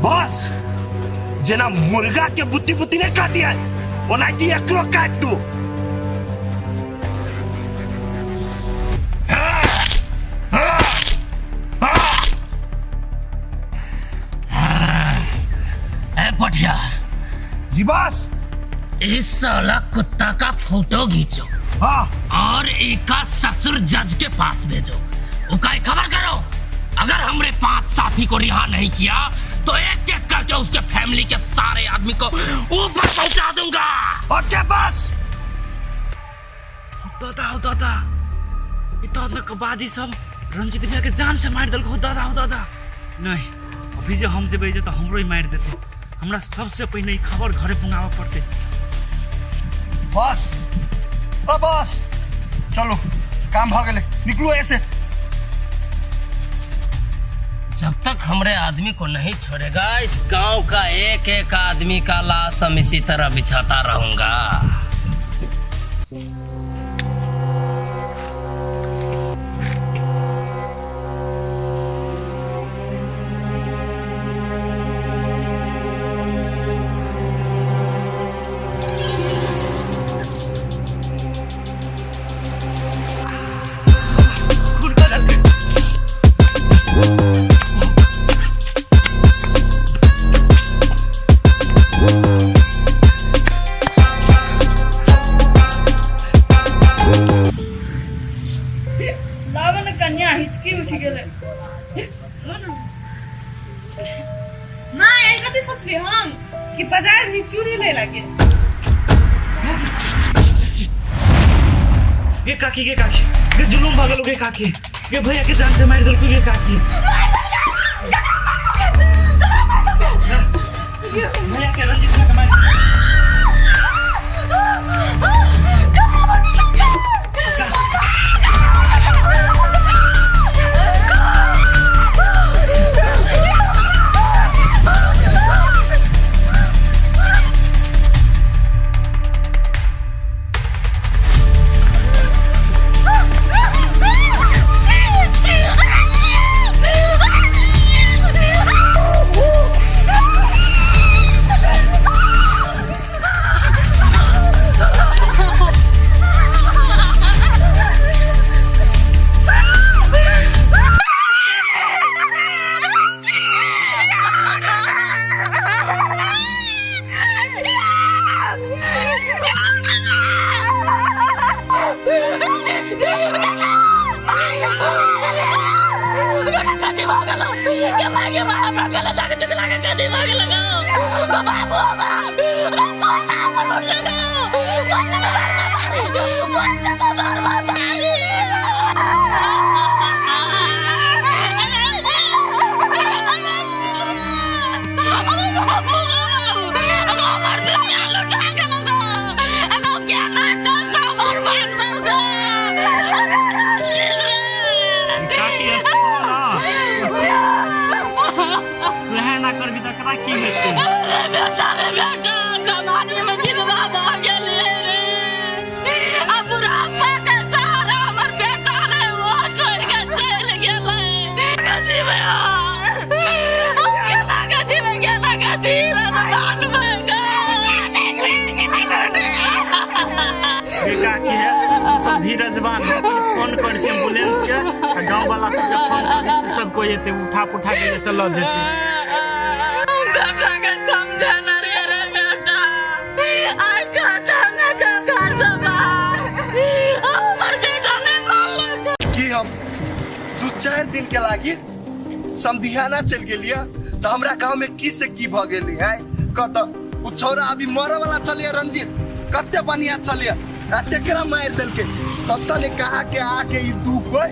बस जेना मुर्गा के बुद्धि बुद्धि नहीं काटी है ओनाहिते एकरो काट दू। ए पठिया जी बस, इस साला कुत्ता का फोटो खींचो। हाँ। और एका ससुर जज के पास भेजो, उनका एक खबर करो, अगर हमने 5 साथी को रिहा नहीं किया तो एक एक करके उसके फैमिली के सारे आदमी को ऊपर पहुंचा दूंगा। ओके बस। दादा हो दादा, ई तो आतंकवादी सब रंजित भैया के जान से मार देलको। हो दादा, हो दादा, नहीं अभी जे हम जेबै जे तो हमरो ही मार देते। हमरा सबसे पहिने ई खबर घरे पुगाबऽ पड़तै। बस ओ बस, चलो काम भ गेलै, निकलू ऐसे। जब तक हमरे आदमी को नहीं छोड़ेगा, इस गांव का एक एक आदमी का लाश हम इसी तरह बिछाता रहूंगा। लाबे ने कन्या, हिचकी उठ गेलै। माँ, एहन कथी सोचली हम कि बाजार भी चूड़ी ले लगे। गे काकी, गे काकी, गे जुलुम भऽ गेलौ गे काकी, गे भैया के जान से मारि देलकौ गे काकी। भैया के रंजित भैया के मारि। काकी तू ना करबी त एकरा की हेतै? बेटा रे बेटा, जमाने में जिंदा भऽ गेलै रे। आ बुढ़ापा के सहारा हमर बेटा रे, वो छोड़ि के चलि गेलै। जीवे केना के जीवे, केना के धीरज बान्हबै गे। गे काकी है, हम सब धीरज बान्ह, फोन करै छी एम्बुलेंस के आ गाँव वाला सबके फोन करै छी, सब कोई एतै उठा पुठा के एसे लऽ जेतै। बेटा के समझेने रहियै रे बेटा, आइ कहता ने जा घर से बाहर, हमर बेटा नहि मानलक। कि हम 2-4 दिन के लागी समधियाना चल गेलियै तऽ हमरा गाँव में की से की भऽ गेली है कत उ छौड़ा अभी मरे वाला छलियै रंजीत, कते बढ़िया छलियै आ तेकरा मारि देलकै। कत ने कहा के आके ई दू कोई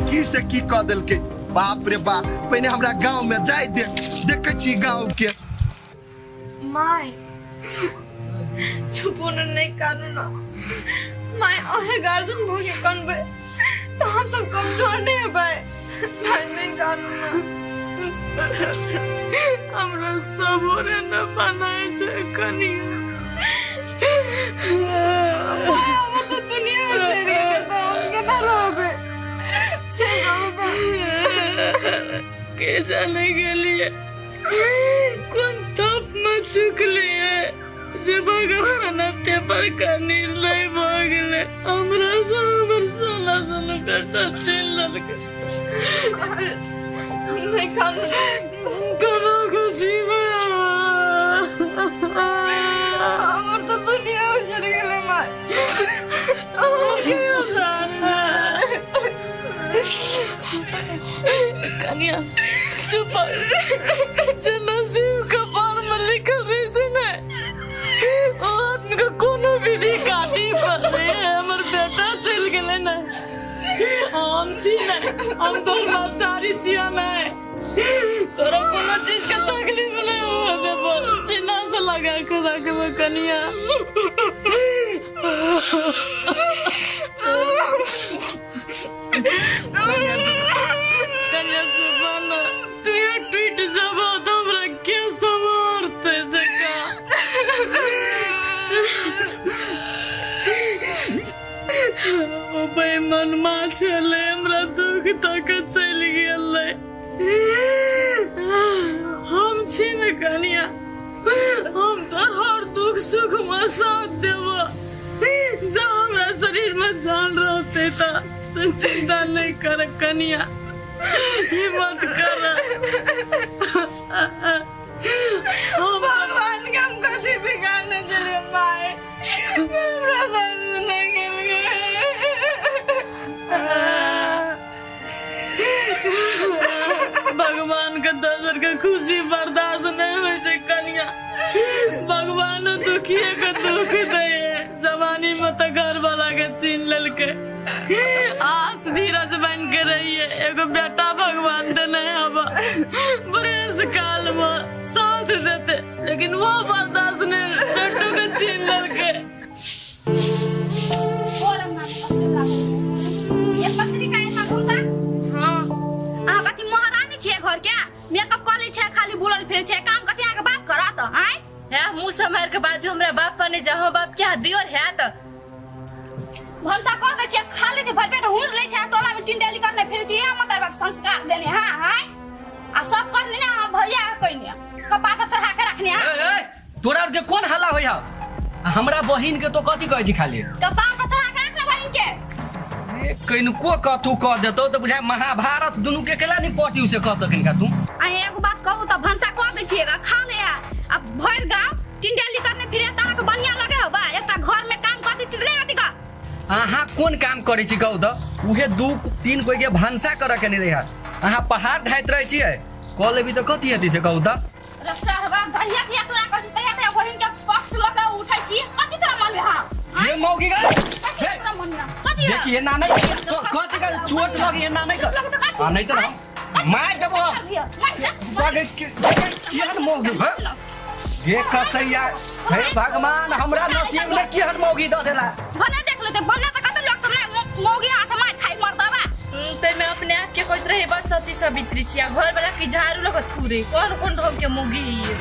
की से की कऽ देलकै। बाप रे बाप, पहिने हमरा गाँव में जाय दे, देखै छी गाँव के। माय चुपो न, नहीं कानू ना माय, अहे गार्जियन भऽ के कनबै तऽ हम सब कमजोर नहीं हेबै। माय नहीं कानू ना। हमरा सबोरे न बनाय छै कनिया। माय हमर तऽ दुनिया चलि गेलै तऽ हम केना रहबै से कहू तऽ। के जाने गेलिए कोन तप में चुकलिए जे भगवान एते बड़का निर्णय भऽ गेलै। हमरा से हमर 16 साल बेटा छीन लेलकै। नहीं कानू। कोनो खुशी में हमर तऽ दुनिया उजड़ गेलै माय, हमर केओ सहारे नहि। कनिया चुप, जे नसीब कपार में लिखल रहे छै ने ओ आदमी के कोनो विधि काटी पर रे। हमर बेटा चलि गेलै ने, हम छी ने, हम तोहर महतारी छियै ने, तोरा कोनो चीज के तकलीफ नहीं हुआ देबो, सीना से लगा के रखबो कनिया। कनिया चुप ना, तू ये टूट जबो तो हमरा के सम्हारते से का? ओ बेईमानमा छलै, हमरा दुख तक चलि गेलै। हम छी ने कनिया, हम तोहर हर दुख सुख में साथ देबो जब हमरा शरीर में जान रहते। त तू चिंता नहीं कर कनिया, हिम्मत कर। हम भगवान के हम कथी बिगाड़ने चलिए माय, हमरा साथ नहीं गेल। भगवान के दोसर के खुशी बर्दाश्त नहीं होइ छै कनिया। भगवान दुखिए के दुख दे। जवानी में तो घर वाला के छीन लेलकै, आस धीरज बन के रहिए। एगो बेटा भगवान देने हवा, बुढ़ेस काल में साथ देते, लेकिन वो बर्दाश्त नहीं, बेटो के छीन लेलकै। ये पत्रिका एना घुमता। हाँ, अहाँ कथी महारानी छियै घर के? मेकअप कऽ लै छै, खाली बोलल फिरै छै, काम कथी अहाँके बाप करत? आँय है, मुंह सम्हार के बाजू, हमरा बाप पर नहीं जाओ, बाप क्या दियोर है त भनसा कऽ दै छियै, खा लै छै, भरि पेट हुर लै छै, आ टोला में टिंडेली करने फिरै छियै। हमर बाप संस्कार देने। हाँ हाँ, आ सब करने ने अहाँ भैया कहने कपार पर चढ़ा के रखने। हाँ ए, ए, तोरा आर के कोन हल्ला होइ हौ? आ हमरा बहिन के तो कथी कहै छी खाली? कपार पर चढ़ा के रखने बहिन के। ए, कनिको कथू कह देतौ तऽ बुझाय महाभारत दुनू के केला नहीं पटी से कह किनका तू। आ एगो बात कहू तऽ भनसा कऽ दै छियै, खा ले आ भरि गाँव टिंडेली करने फिरे तऽ अहाँके बढ़िया लगे हो बा? एकटा घर में काम कऽ देती तऽ नहि होती का? अहाँ कोन काम करै छी कहू तऽ? उहे दू तीन कोई के भनसा करऽ के नहीं रहे, अहाँ पहाड़ ढाइत रहै छियै। कऽ लेबी तऽ कथी हेतै से कहू तऽ? रस्ता जहिया तहिया तोरा कहै छी तहिया तहिया बहिन के पक्ष लऽ के उठै छी। कथी तोरा मन में? हाँ ये मौगी का कथी तोरा मन में कथी? देखिए ना नहीं कथी का चोट लगी है ना नहीं कर, आ नहीं तो हम मार देबो हम। केहन मौगी ये कसैया, हे भगवान, हमरा नसीब में केहन मौगी दऽ देला। भने देख लेते भने तऽ कते लोक सब ने मौगी हाथ मार खाइ मर्दबा। ताहिमे अपने आप के कहैत रहे बड़ सती सवित्री छी, आ घर वाला की झाड़ू लग थूरे। कोन कोन ढंग के मुगी है?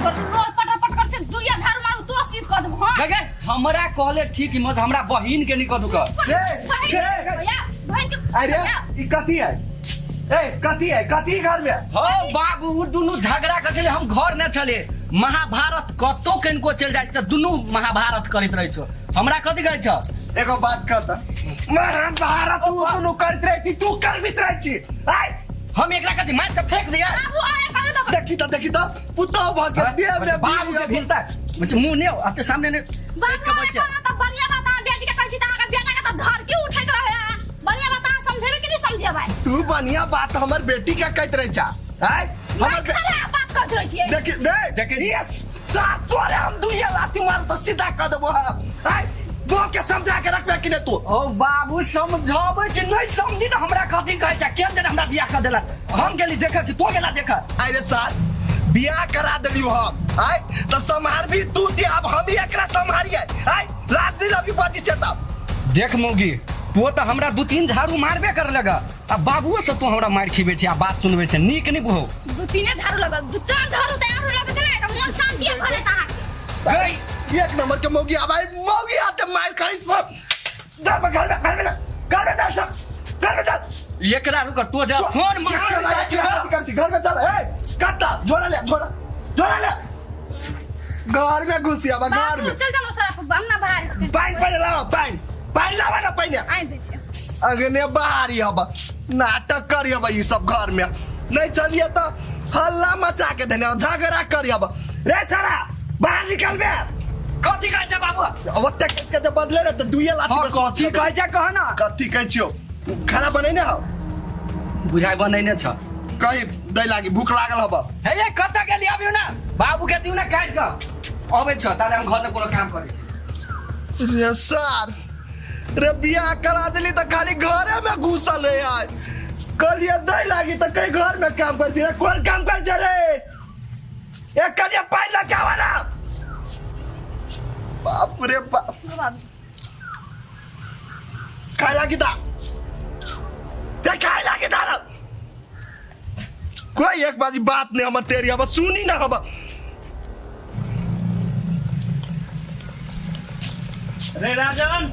रोल पटर पटर से दुइया झाड़ू मारू तो सीध कऽ देबो। हाँ गे हमरा कहले ठीक मत, हमरा बहिन के नहीं कथू कह। भैया बहिन के। अरे ई कथी है? ए कथी है, कथी घर में? हो बाबू, उ दुनू झगड़ा कर छलै, हम घर न छले। महाभारत कतौ कनिको चलि जाइ छै तऽ दुनू महाभारत करैत रहै छौ। हमरा कथी कहै छ? एगो बात कहता, महाभारत तू दुनू करैत रहै छी, तू करबित रहै छी? आय हम एकरा कथी मारि के फेंक दिया? बाबू आए कहे तऽ देखी तऽ, देखी तऽ पुतहु भऽ गेल देह में। बाबू के भिरता मुंह ने अते सामने ने बाबू के आए बच्चा। कहे तऽ बढ़िया बात। अहाँ बेटी के कहै छी तऽ अहाँके बेटा के तऽ झड़की उठैत रहे है। बढ़िया बात अहाँ समझेबै कि नहीं समझेबै? तू बढ़िया बात हमर बेटी के कहैत रहै छा? आय हमर खराब बात कहैत रहै छियै। देखी देखी, यस साथ तोरे हम दुइया लाथी मार तऽ सीधा कह देबो। हम आय बो के समझा के रखबे कि नहीं तू? ओ बाबू, समझाबै छै नहीं समझी तऽ हमरा कथी कहै छै? केहन देने हमरा बियाह कर देला? हम गेली देख कि तो गेला देख? अरे सार, बियाह करा देलियो हम आय त सम्हारबी तू दे अब हम ही एकरा सम्हारिए आय लाज नहीं लगी बाजी छै तब देख मौगी तो तऽ हमरा दू तीन झाड़ू मारबे कर लगा आ बाबुओ से तू हमरा मारि खिबै छै आ बात सुनबै छै नीक नहीं बुहो दू तीने झाड़ू लगल दू चार झाड़ू तैयार हो लगत ने तऽ मन शांति भऽ जायत अहाँके एक नंबर के मौगी अब आई मौगी आते मार खाई सब जा घर में घर में जा घर में चल सब घर में चल एकरा रुक तो जा फोन मार घर में चल ए कट्टा झोरा ले झोरा झोरा ले घर में घुसी अब घर में चल जाओ सर अंगना बाहर पानी पानी लाओ पानी पानी लावा ना पानी आइ दै छियै अगने बाहर ही अब नाटक करी अब ई सब घर में नहीं चलिए तो हल्ला मचा के देने झगड़ा करी अब रे छोरा बाहर निकल बे कथी कहै छै बाबू अब ओते केस के जब बदले रे तो दुइये लाठी हाँ, में कथी कहै छै कह ना कथी कहै छियो खाना बनैने हो बुझाइ बनैने छ कही दै लागी भूख लागल हब हे ये कतऽ गेली अबियौ ना बाबू के दियौ ना काटि कऽ अबै छ ताले हम घरमे कोनो काम करै छी रे सार रे बियाह करा देली तऽ खाली घरे में घुसल है यार कहलिए दै लागी तऽ कहीं घर में काम कर रे कोन काम कर छे रे ए कनिया पाइ लगा ना बाप रे बाप खाय लागी दा ते खाय लागी दा ना कोई एक बाजी बात नहीं हम तेरी अब सुनी ना हम रे राजन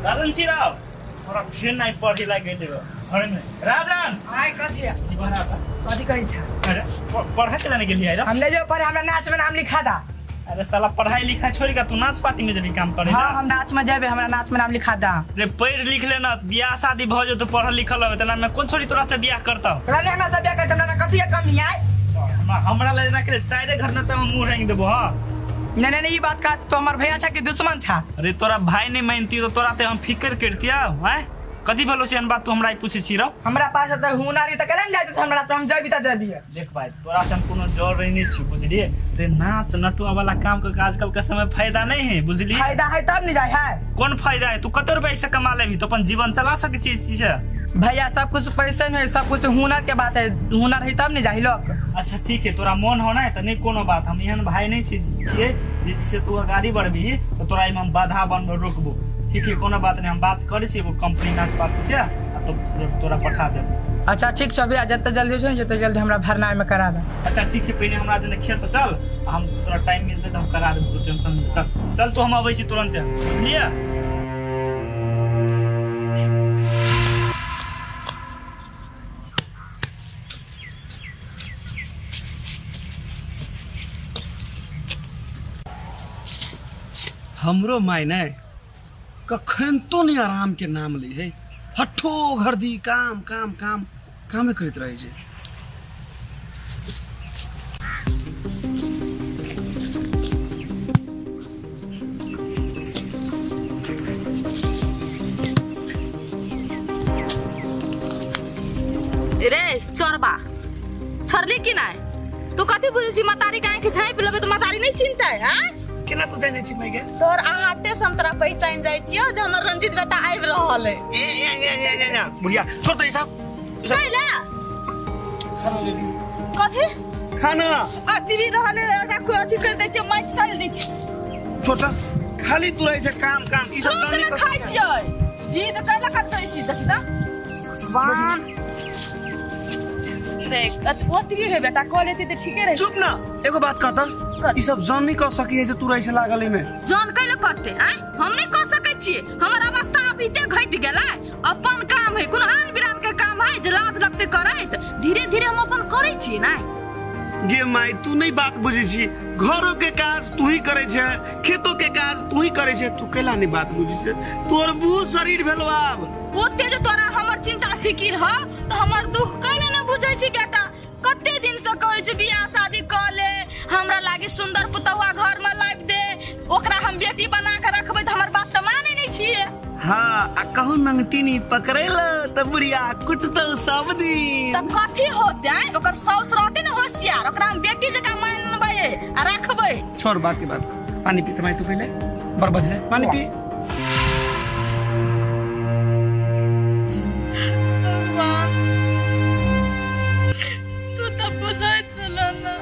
राजन चिराव थोड़ा फेर नहीं पढ़े लाग गेल घर में राजन आय कथी ई बना था कथी कहै छै अरे पढ़े चला नहीं गेलियै हम नहीं जो पढ़े हमरा नाच में नाम लिखा दा अरे साला पढ़ाई लिखाई छोड़ के तू नाच पार्टी में जबी काम करे हाँ हम नाच में जेबे हमरा नाच में नाम लिखा दा रे पढ़ लिख लेना बियाह शादी भ जेतो पढ़ल लिखल रहबे तना मैं कोन छोरी तोरा से बियाह करता रानी हमरा से बियाह करता हमरा कथी के कमी आय हमरा ले ना के चारे घर न त हम मुंह रेंग देबो हां नहीं नहीं नहीं ई बात का तो हमर भैया छा कि दुश्मन छा अरे तोरा भाई नहीं मानती तो तोरा ते हम फिकर करतिया हैं कथी भेलो से बात तू हमरा पूछे छी रौ हमरा पास त हुनर त केना जाइत हमरा त हम जैबी त जैबी देख भाई तोरा से हम कोनो जर रहने छी बुझलिए रे नाच नटुआ वाला काम के आजकल के समय फायदा नहीं है बुझलिए फायदा है तब नहीं जाए है कौन फायदा है तू कते रुपया से कमा लेबी तो अपन जीवन चला सके छी इस चीज से भैया सब कुछ पैसे नहीं सब कुछ हुनर के बात है हुनर है तब नहीं जाहि लोग अच्छा ठीक है तोरा मन होना है तो नहीं कोनो बात हम एहन भाई नहीं छियै जे से तू अगाड़ी बढ़बी तो तोरा एहिमे हम बाधा बनबो रोकबो ठीक है कोनो बात नहीं हम बात करै छी एगो कंपनी नाच पार्टी से आ तो तोरा पठा देब अच्छा ठीक छै भैया जते जल्दी छै जते जल्दी हमरा भरना में करा दे अच्छा ठीक है पहिने हमरा देने खेत चल आ हम तोरा टाइम मिलतै तऽ हम करा देब तू टेंशन नहीं चल चल तू हम अबै छी तुरंते बुझलियै हमरो माय ने कखन तो नहीं आराम के नाम लै है हठो घर दी काम काम काम कामे करैत रहै छै रे चोरबा छोड़ली कि नहीं तू कथी बुझै छी मतारी के आँखि झाँपि लेबै तऽ मतारी नहि चिन्हतै आँय केना तू जानै छी माय गे तोहर आहाटे से हम तोरा पहचान जाइ छियौ जे हमर रंजीत बेटा आबि रहल है ए ए ए ए ए ए बुढ़िया छोड़ दे ई सब ई सब कैला खाना ले ली कथी खाना अथी भी रहल है एकरा कोई अथी कर दै छियै माटि साल दै छियै छोड़ दे खाली तू रहै छै काम काम ई सब रोज जानी ने खाइ छियै जी तऽ कैला कर दै छी देखी तऽ देख ओतबी है बेटा कह लेती तऽ ठीके रहे चुप ना एगो बात कहता ई सब जान नहीं कह सकी है जे तू रहै छै लागल एहिमे जान कैला करते आय हम नहीं कह सकै छियै हमर अवस्था अभी ते घटि गेलै अपन काम है कोनो आन बिरान के काम है जे लाज लगते करैत धीरे धीरे हम अपन करै छियै ना गे माय तू नहीं बात बुझै छी घरो के काज तू ही करै छै खेतो के काज तू ही करै छै तू कैला नहीं बात बुझै छै तोर बूढ़ शरीर भेलो आब ओते जे तोरा हमर चिंता फिकिर ह तऽ हमर दुख कैले ने बुझै छी बेटा कते दिन से कहै छी बियाह शादी कऽ ले हमरा लागी सुंदर पुतहुआ घर में लाबि दे ओकरा हम बेटी बना के रखबै तऽ हमर बात तऽ मानै नहि छियै हाँ आ कहूँ नंगटी नहीं पकड़ेल त बुढ़िया कुटतौ सब दिन तऽ कथी होते आँय? ओकर साउस रहते ने होशियार ओकरा हम बेटी जकाँ मानबै आ रखबै छोड़ बात के बात पानी पी तमाई तू पहले बर बज रहे पानी पी भगवान तू तऽ बुझै छल ना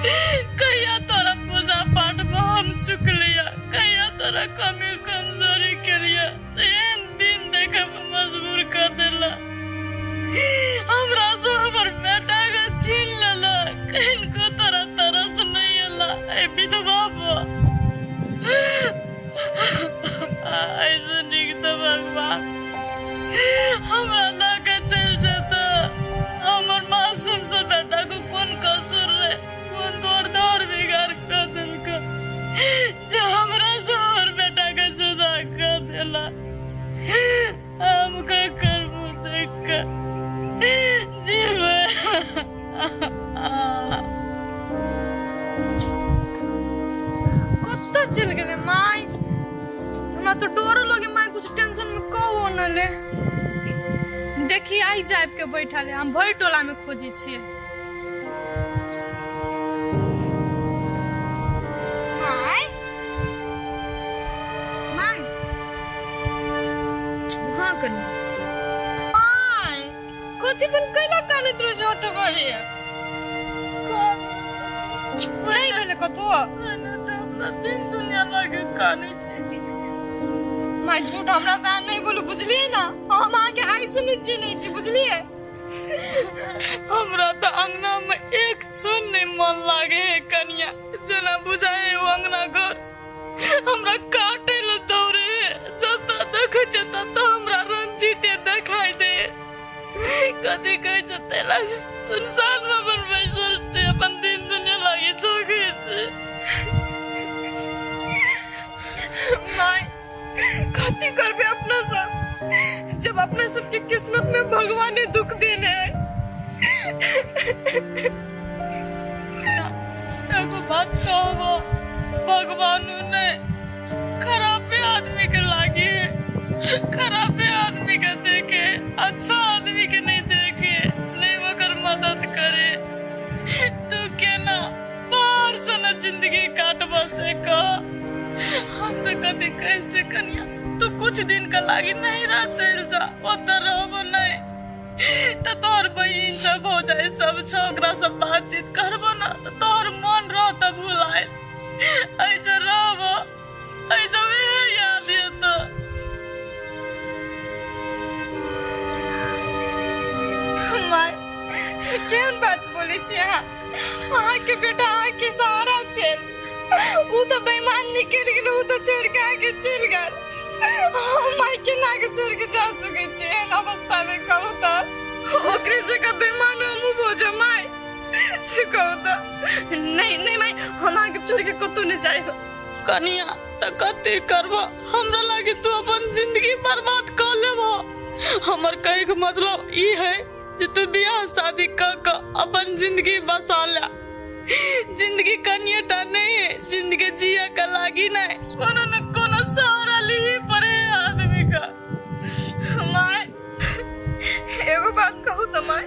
कहिया तोरा पूजा पाठ में हम चुकलिया, कहिया तोरा कमी कमजोरी के लिए एहन दिन देखे पर मजबूर कर देला। हमरा से हमर बेटा के छीन लेला, किनको तोरा तरस नहीं एला ए विधवा पर। ऐसे निक तो भगवान हमरा लऽ के चलि जेता। हमर मासूम से बेटा को कोन कसूर रे, कोन तोर धार बिगाड़ कर देलका जे हमरा से हमर बेटा के जुदा कर देला। हम का करबू देख के जीवे। कतऽ चलि गेलै माय? हमरा तऽ डरो लगे माय, कुछ टेंशन में कहो न ले। देखी आई जाब के बैठल है, हम भरि टोला में खोजै छियै। माय माय हाँ कनिया। माय कथी पण कैला कानैत रहै छै ऑटो गाड़ी? नहि भेलै कतौ? अपना दिन दुनिया लागे कानै छी। माय झूठ हमरा से अहाँ नहि बोलू, बुझलियै ना? हम अहाँके आइ से नहि चिन्है छी, बुझलियै? हमरा तऽ अंगना में एक क्षण नहीं मन लागे है कनिया, जेना बुझाए है ओ अंगना घर हमरा काटे ल दौड़े है। जतऽ देखै छै ततऽ हमरा रंजीते देखाई दे। कथी कहै छै ते लागे सुनसान में अपन बैसल छी, अपन दिन दुनिया लागे झोंकै छी। माय कथी करबे अपना सब, जब अपना सबके किस्मत में भगवान ने दुख देने है। एगो बात कहबो, भगवान ने खराबे आदमी के लागी है, खराबे आदमी के देखे, अच्छा आदमी के नहीं देखे, नहीं ओकर मदद करे। तू केना बाहर से न जिंदगी काटबा से कह। हम तो कभी कहे से कनिया तू कुछ दिन का लागी नहीं रह चल जा, ओतऽ रहबो नहीं तो तोहर बहिन सब हो जाए सब छौ, ओकरा सब बातचीत करबो ना तो तोहर मन रहत भुलाए। ऐसे रहबो ऐसे भी याद एतो। माय केहन बात बोलै छी अहाँ? अहाँके बेटा अहाँके सहारा छै, उ तऽ बेईमान निकलि गेल, उ तऽ छोड़ि के अहाँके चलि गेल। हम माय केना के छोड़ि के जा सकै छी एहन अवस्था मे? कहू तऽ ओकरे जकाँ बेईमान हमहूँ भऽ जायब माय, से कहू तऽ? नहीं नहीं माय, हम अहाँके छोड़ि के कतहु नहि जायब। कनिया तऽ कते करबो, हमरा लागे तू अपन जिंदगी बर्बाद कऽ लेबो। हमर कहै के मतलब ई है जे तू बियाह शादी कऽ कऽ अपन जिंदगी बसा ले। जिंदगी कनिएटा नहीं है, जिंदगी जिया के लागी नहीं कोनो न कोनो सहारा लीही पड़े आदमी का। माय एगो बात कहू तऽ माय,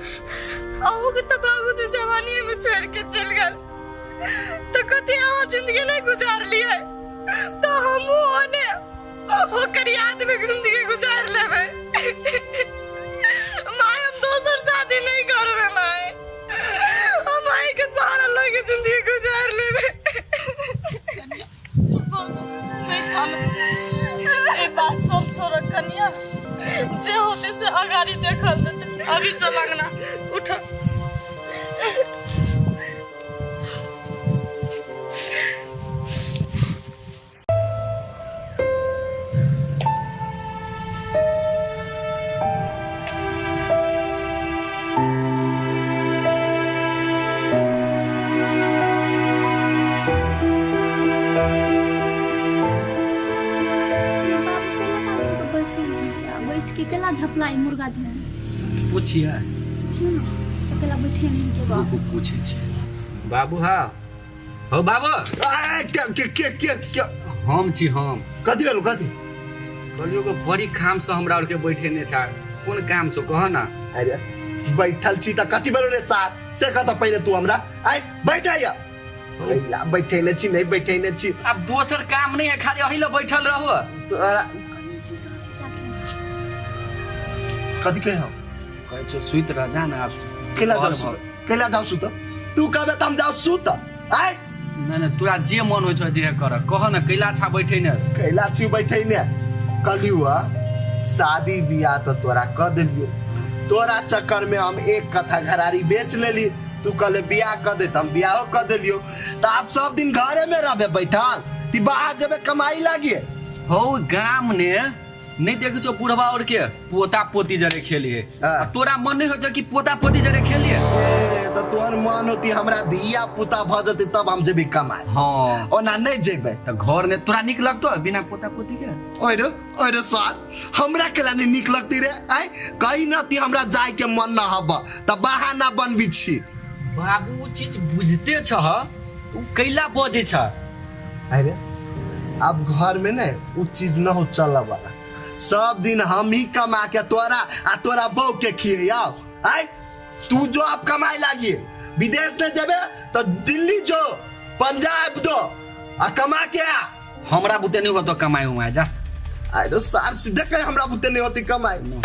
अहू के तऽ बाबूजी जवानी में छोड़ के चलि गेल, तऽ कथी अहाँ जिंदगी नहीं गुजार लिए? तऽ हमहूँ ओने ओकर याद में जिंदगी गुजार लेबै। माय हम दोसर शादी नहीं करबै माय, हम माय के सहारा लगे जिंदगी गुजार लेबै। नहीं कानो, ए बात सब छोड़ कनिया, जे होते से अगाड़ी देखल जेतै। अभी चल अंगना उठ। बैठ के केला झपलाई मुर्गा जेहन। पूछिए। पूछियो ना सकेला बैठे नहीं के बाबू। रुकू, पूछे छी बाबू। हाँ हो बाबू। के के के के के हम छी हम। कथी भेलो कथी? कहलियो के बड़ी काम से हमरा आर के बैठे ने छा, कोन काम छौ कह ना। अरे बैठल छी त कथी भेलो रे सार, से कह त पहिले तू हमरा। आय बैठ आया अइला बैठे ने छी, नहीं बैठे ने छी। अब दोसर काम नहीं है, खाली अही ला बैठल रहो। तोरा कथी कहे हम? कहै छौ सुति रह जा ना। अब केला जाऊ सुत, केला जाऊ सुत, तू कहबे त हम जाऊ सुत। आय नहीं नहीं तोरा जे मन होइ छौ जे कर कह न कैला छा बैठे ने कैला छी बैठे ने कहलियो शादी बियाह तो तोरा क देलियो तोरा चक्कर में हम एक कथा घरारी बेच लेली तू कहले बियाह क दे त हम बियाहो क देलियो त आप सब दिन घरे में रहबे बैठल ती बाहर जेबे कमाई लागिए हौ गाम ने नहीं देखे छौ बुढ़वा और के पोता पोती जरे खेलिए आ तोरा मन नहीं हो छौ कि पोता पोती जरे खेलिए ए, त तोहर मन होती हमरा धिया पुता भ जते तब हम जेबे कमाए हाँ ओना नहीं जेबे त घर ने तोरा निक लगतो बिना पोता पोती के ओए रे ओए रे सर हमरा केला नहीं निक लगती रे आय कहीं न ती हमरा जाय के मन न हब त बहाना बनबी छी बाबू उ चीज बुझते छह उ कैला बजे छ अरे अब घर में ने उ चीज न हो चल वाला सब दिन हम ही कमा के तोरा आ तोरा बहू के खिए आओ आय तू जो आप कमाए लागिए विदेश ने जेबे तो दिल्ली जो पंजाब दो आ कमा के आ हमरा बुते नहीं होतो कमाए उमाए जा अरे सार सीधे कहे हमरा बुते नहीं होती कमाई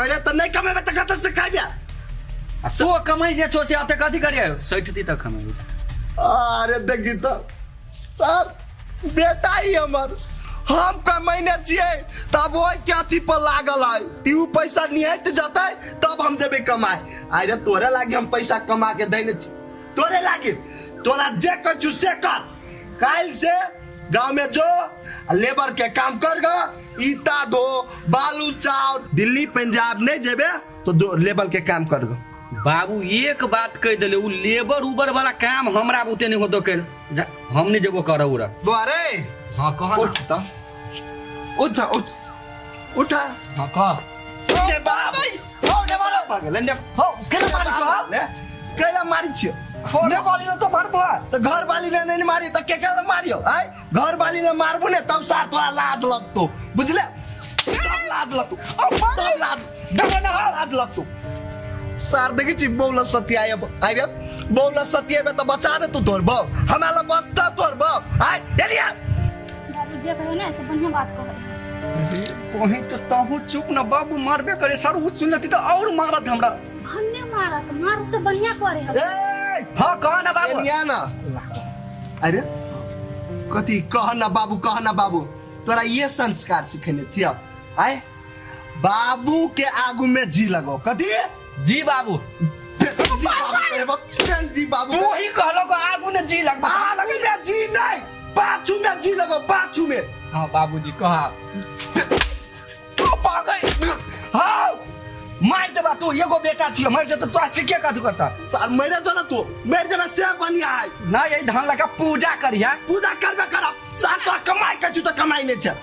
अरे तो नहीं कमेबे तो कतऽ से खाइबे आ तो कमाई ने छो से अते कथी करिए सठती तक कमाई जा अरे देखी तो सर बेटा ही हमर हम कमैने छियै तब ओहि के अथी पर लागल है ती उ पैसा निहाइत जतै तब हम जेबै कमाए अरे तोरे लागी हम पैसा कमा के दैने छी तोरे लागी तोरा जे कहै छु से कर काल्हि से गांव में जो आ लेबर के काम कर ग ईटा धो बालू चाउर दिल्ली पंजाब नहीं जेबे तो दो लेबर के काम कर ग बाबू एक बात कह दिले उ लेबर उबर वाला काम हमरा बुते नहीं होतो कैल जा हम नहीं जेबो करऽ उरा द्वारे हाँ कह ना उठ त उठ उठ उठा हाँ कह ने बाप हो ने मारो पागल ने हो केला मारी छो ले केला मारी छियो ने वाली ने तो मारबो तो घर वाली ने नहीं मारी तो के केला मारियो आय घर वाली ने मारबो ने तब सार तोरा लाज लगतो बुझले तब लाज लगतो तब लाज देखो ना लाज लगतो सार देखी छी बौला सत्याय आय रे बौला सत्याय में तो बचा दे तू तोर बौ हमरा ला बचता तोर बौ आय एलिया बाबू जे कहो ना से बढ़िया बात कहो वहीं तो तहु चुप न बाबू मारबे करे सर उ सुन लेती तो और मारत हमरा भन्ने मारत मार से बढ़िया करे हम ए हाँ कह ना बाबू एलिया ना अरे कथी कह ना बाबू कह ना बाबू तोरा ये संस्कार सिखेने थिया आय बाबू के आगू में जी लगो कथी जी बाबू जी बाबू कहबो, जी बाबू तू ही कहलो को आगू ने जी लगबा आगू में जी नहीं पाछू में जी लगो पाछू में हाँ बाबूजी कहा तू पागल हाँ मार देबा तू एगो बेटा छियो मर जेतो तोरा से के कथू करता सार मरे जो ना तू मर जेबे से बढ़िया है ना यही धान लगा पूजा करिया पूजा करबे करब सार तो कमाई के छु तो कमाई नहीं छे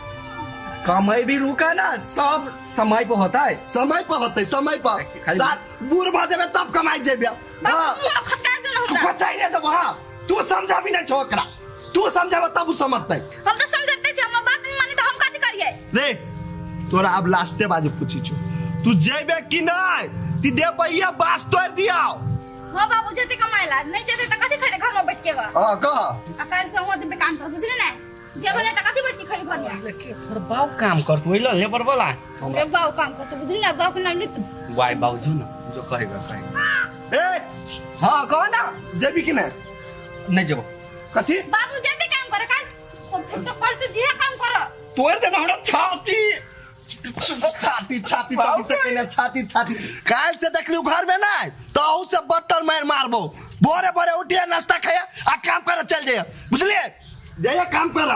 कमाई भी रुका ना सब समय पर होता है समय पर होते समय पर खाली- सार बूढ़ भ जेबे तब कमाई जेबे बाबू मुंह में खचकार देना तू हमरा बचाई नहीं देबो हाँ तू समझा भी नहीं छो ओकरा तू समझाबे तब उ समझतै हम तो समझते छी हमर बात नहीं मानी तो हम कथी करिए रे तोरा अब लास्टे बाजू पूछी छो तू जेबे कि नहीं ती दे पहिया बास तोड़ दिया हां बाबू जते कमाएला नहीं जते त कथी खैते घर में बैठ के गा हां कह आ काल से हुआ जबे काम कर बुझले ना जेबे नहीं त कथी बैठ के खाई घर में तोहर बाप काम करतु ओइ लेबर वाला रे बाबू काम करते बुझली ना बाबू के नाम लिख वाई बाबू जो ना जो कहेगा कहेगा ए हाँ कह ना जेबी कि नहीं नहीं जेबो कथी बाबू जते काम करे काल तो कल से जिहे काम कर तोड़ देना हमरा छाती छाती छाती तभी से कहने छाती छाती काल से देखलू घर में ना तो अहू से बदतर मार मारबो भोरे भोरे उठिए नाश्ता खाया आ काम करे चल जाइए बुझलिए जाइए काम कर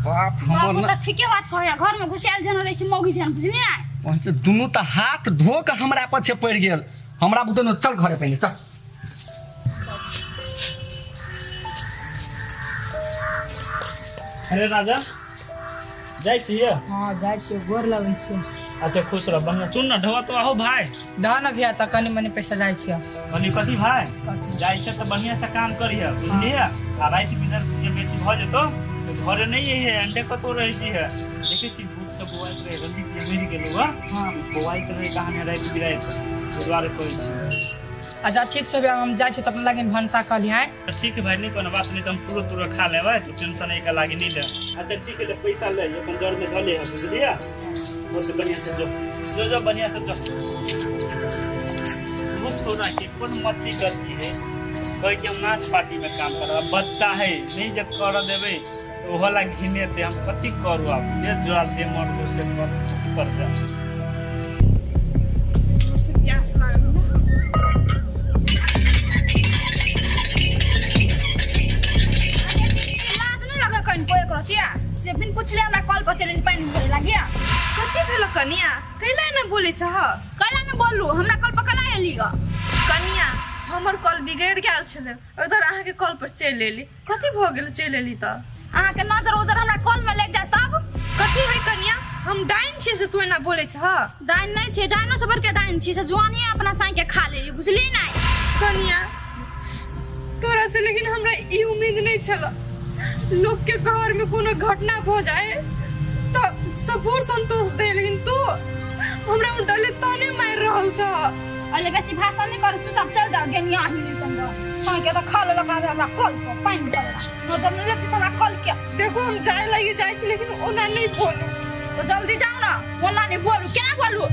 बाप हमर बाबू ना त ठीके बात कहै घर में घुसायल जन रहै छै मौगी जन बुझली ना पहुँच दुनू तऽ हाथ धो के हमरा पछे पड़ि गेल हमरा बुते न चल घरे पहिने चल अरे राजा जाइ छियै हाँ जाइ छियै गोर लगै छियै अच्छा खुश रह बढ़िया सुन ना ढोआ तो आहो भाई दह ना भैया तऽ कनि मनि पैसा जाइ छियै कहली कथी भाई जाइ छै तऽ बढ़िया से काम करिहे बुझलियै आ राति बिराति जे बेसी भऽ जेतौ तऽ घरे नहि अइहे अंडे कतौ रहै छिहे देखै छी भूत सब बौआइत रहै रंजीत जे मरि गेलौ हँ बौआइत रहै कहानी राति बिराति ताहि दुआरे कहै छी अच्छा ठीक छै भैया हम जाइ छियै तऽ अपना लागिन भनसा कऽ लिहे ठीक है भाई नहीं कोनो बात नहीं तो हम पूरा पूरा खा लेबै तू टेंशन एक लागी नहीं ले अच्छा ठीक है ले पैसा ले अपन जड़ में धऽ ले बुझलियै बहुत बढ़िया से जो जो जो बढ़िया से जो बहुत छौड़ा के कोन मति गति है कहै कि हम नाच पार्टीमे काम करब। बच्चा है, नहीं जब कर देबै तऽ ओहो ला घिनेतै। हम कथी करू आब? जे जो जे मर से कर, कथी करबै? प्यास लागल ना। लाज नहीं लगे कनिको एक रतिया से बिन पुछले हमरा कल पर चलि पानि भरे लागिया? कथी भेलो कनिया? कैला ना बोलै छह? कैला ने बोलू? हमरा कल पर कला एली ग? कनिया, हमर कल बिगड़ि गेल छलै, उधर अहाँके कल पर चलि एली। कथी भऽ गेल चलि एली तऽ? अहाँके नजर उजर हमरा कल में लागि जाय तब? कथी है कनिया, हम डाइन छियै से तू एना बोलै छह? डाइन नहीं छै, डाइनो से बड़के डाइन छी से जुआनी अपना साई के खा लेली, बुझली नहीं? कनिया, तोरा से लेकिन हमरा ई उम्मीद नहीं छल। लोग के घर में कोनो घटना हो जाए तो सबूर संतोष दे, लेकिन तू हमरा उल्टले ताने मार रहल छ। अरे बेसी भाषण नहीं करू, चुपचाप चल जाओ। गेनिया ही नहीं तुम साई के तो खा लेलक, आबे हमरा कल पर पानि भरे नजर नहीं लगती हमरा कल के। देखो, हम जाए लगी जाए छी, लेकिन ओना नहीं बोलू। तो जल्दी जाओ ना। ओना नहीं बोलू? क्या बोलू?